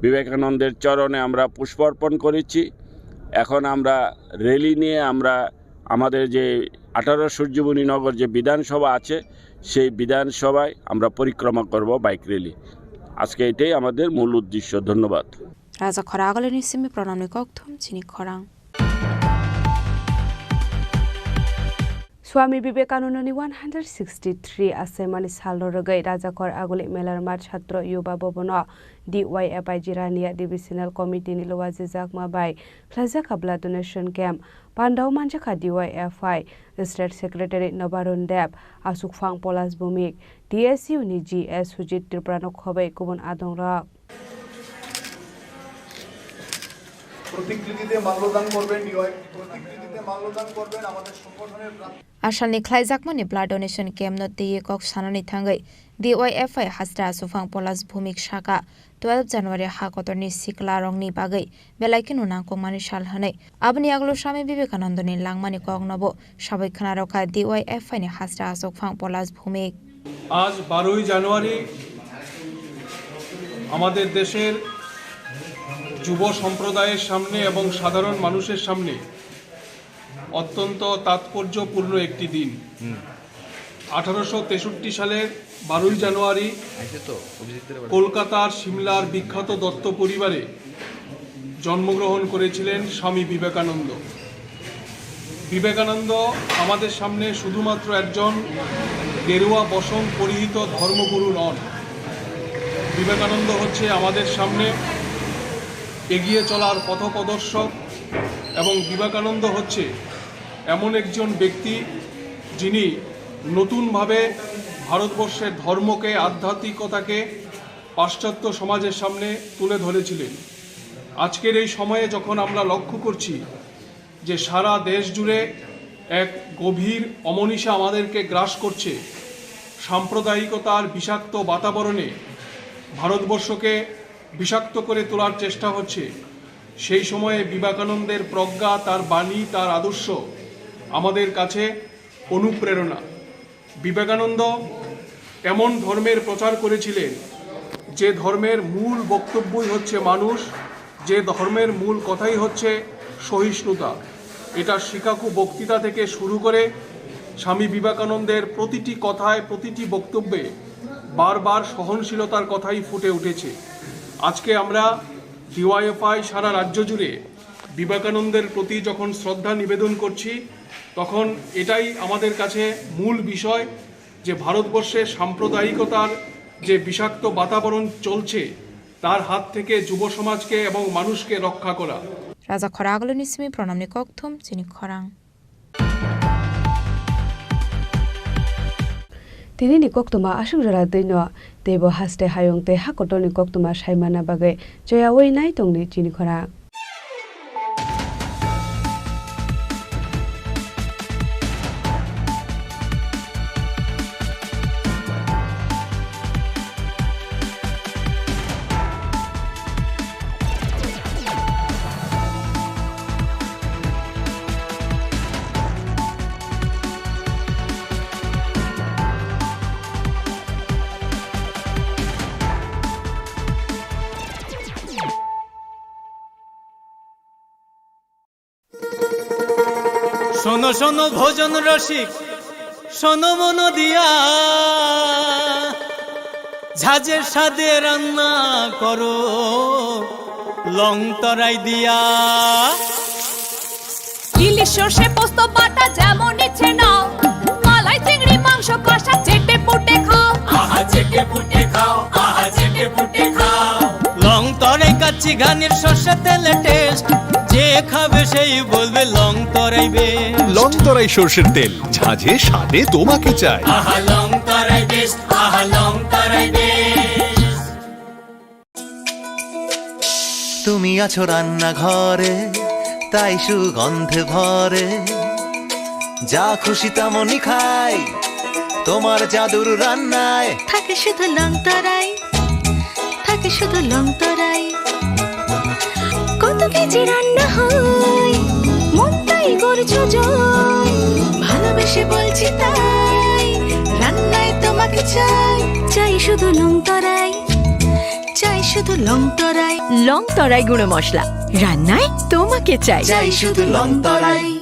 বিবেকানন্দের চরণে আমরা পুষ্প অর্পণ করেছি। এখন আমরা র‍্যালি নিয়ে আমরা আমাদের যে আঠারো সূর্যমণি নগর যে বিধানসভা আছে, সেই বিধানসভায় আমরা পরিক্রমা করব বাইক র‍্যালি। আজকে এটাই আমাদের মূল উদ্দেশ্য। ধন্যবাদ। Raja Khora agulini simi pranamni kokthum chini khorang. Swami Vivekanandani one hundred sixty-three asemani salno rwgwi Rajakhor Aguli Melar Math Chhatro Yuba Bhabono D Y F I Jirania Divisional Committee ni luwajijakma bai khlaijak blood donation camp. Pandao manjakha D Y F I State Secretary Nobarun Deb, Asukphang Polas Bhumik, D S U ni G S Sujit Tripura no khobwi kubun adongrok. প্রতিকৃতিতে মাল্যদান করবেন, প্রতিকৃতিতে মাল্যদান করবেন আমাদের সংগঠনের প্রার্থী। Asalni khlaijakmani blood donation camp no twiwi kok sanani thangwi D Y F I Hasra Asukphang Polas Bhumik saka twelve January ha kotorni sikla rokni bagwi belai kheno nangkukmani sal hwnwi. Aboni yagulo Swami Vivekanandani langmani koknobo sabai khwnarokha D Y F I ni Hasra Asukphang Polas Bhumik. আজ বারোই জানুয়ারি আমাদের দেশের যুব সম্প্রদায়ের সামনে এবং সাধারণ মানুষের সামনে অত্যন্ত তাৎপর্যপূর্ণ একটি দিন। হুম। আঠারোশো তেষট্টি সালের বারোই জানুয়ারি আইসে তো, অভিজিৎ রে বলে। কলকাতার সিমলার বিখ্যাত দত্ত পরিবারে জন্মগ্রহণ করেছিলেন স্বামী বিবেকানন্দ। বিবেকানন্দ আমাদের সামনে শুধুমাত্র একজন গেরুয়া বসন পরিহিত ধর্মগুরু নন। বিবেকানন্দ হচ্ছে আমাদের সামনে এগিয়ে চলার পথপ্রদর্শক এবং বিবেকানন্দ হচ্ছে এমন একজন ব্যক্তি, যিনি নতুনভাবে ভারতবর্ষের ধর্মকে, আধ্যাত্মিকতাকে পাশ্চাত্য সমাজের সামনে তুলে ধরেছিলেন। আজকের এই সময়ে যখন আমরা লক্ষ্য করছি যে সারা দেশ জুড়ে এক গভীর অমানিশা আমাদেরকে গ্রাস করছে, সাম্প্রদায়িকতার বিষাক্ত বাতাবরণে ভারতবর্ষকে বিষাক্ত করে তোলার চেষ্টা হচ্ছে, সেই সময়ে বিবেকানন্দের প্রজ্ঞা, তার বাণী, তার আদর্শ আমাদের কাছে অনুপ্রেরণা। বিবেকানন্দ এমন ধর্মের প্রচার করেছিলেন, যে ধর্মের মূল বক্তব্যই হচ্ছে মানুষ, যে ধর্মের মূল কথাই হচ্ছে সহিষ্ণুতা। এটা শিকাগো বক্তৃতা থেকে শুরু করে স্বামী বিবেকানন্দের প্রতিটি কথায়, প্রতিটি বক্তব্যে বারবার সহনশীলতার কথাই ফুটে উঠেছে। আজকে আমরা ডিওয়াইএফআই সারা রাজ্য জুড়ে বিবেকানন্দের প্রতি যখন শ্রদ্ধা নিবেদন করছি, তখন এটাই আমাদের কাছে মূল বিষয় যে ভারতবর্ষে সাম্প্রদায়িকতার যে বিষাক্ত বাতাবরণ চলছে, তার হাত থেকে যুব সমাজকে এবং মানুষকে রক্ষা করা। Raja Khora agulini simi pranamni kokthum chini khorang. Tinini koktwma aswk jora twino, teibo haste hayung tei ha kotorni koktwma saimana bagwi choyaui nai tongdi chini khorang. শোনো শোনো ভোজন রসিক, শোনো মন দিয়া, ঝাঁঝে স্বাদে রান্না করো লং তরাই দিয়া। ইলিশ সর্ষে পোস্ত বাটা যেমন ইচ্ছে নাও, মালাই চিংড়ি মাংস কষা চেটে পুটে খাও। আহা চেটে পুটে খাও, আহা চেটে পুটে খাও। লং তরাই কাচ্চি ঘানির সর্ষে তেলে টেস্ট, যে খাবে সেই বলবে লং তরাই বেস্ট। লং তরাই সর্ষের তেল, ঝাঁঝে স্বাদে তোমাকে চাই। আহা লং তরাই বেস্ট, আহা লং তরাই বেস্ট। তুমি আছো রান্নাঘরে, তাই সুগন্ধে ভরে। যা খুশি তেমনই খাই তোমার জাদুর রান্নায়। থাকে শুধু লং তরাই, থাকে শুধু লং তরাই। কত কেজি রান্না হয়, মনটাই করছো জয়। ভালোবেসে বলছি তাই, রান্নায় তোমাকে চাই। চাই শুধু লং তরাই, চাই শুধু লং তরাই। লং তরাই গুঁড়ো মশলা, রান্নায় তোমাকে চাই। চাই শুধু লং তরাই।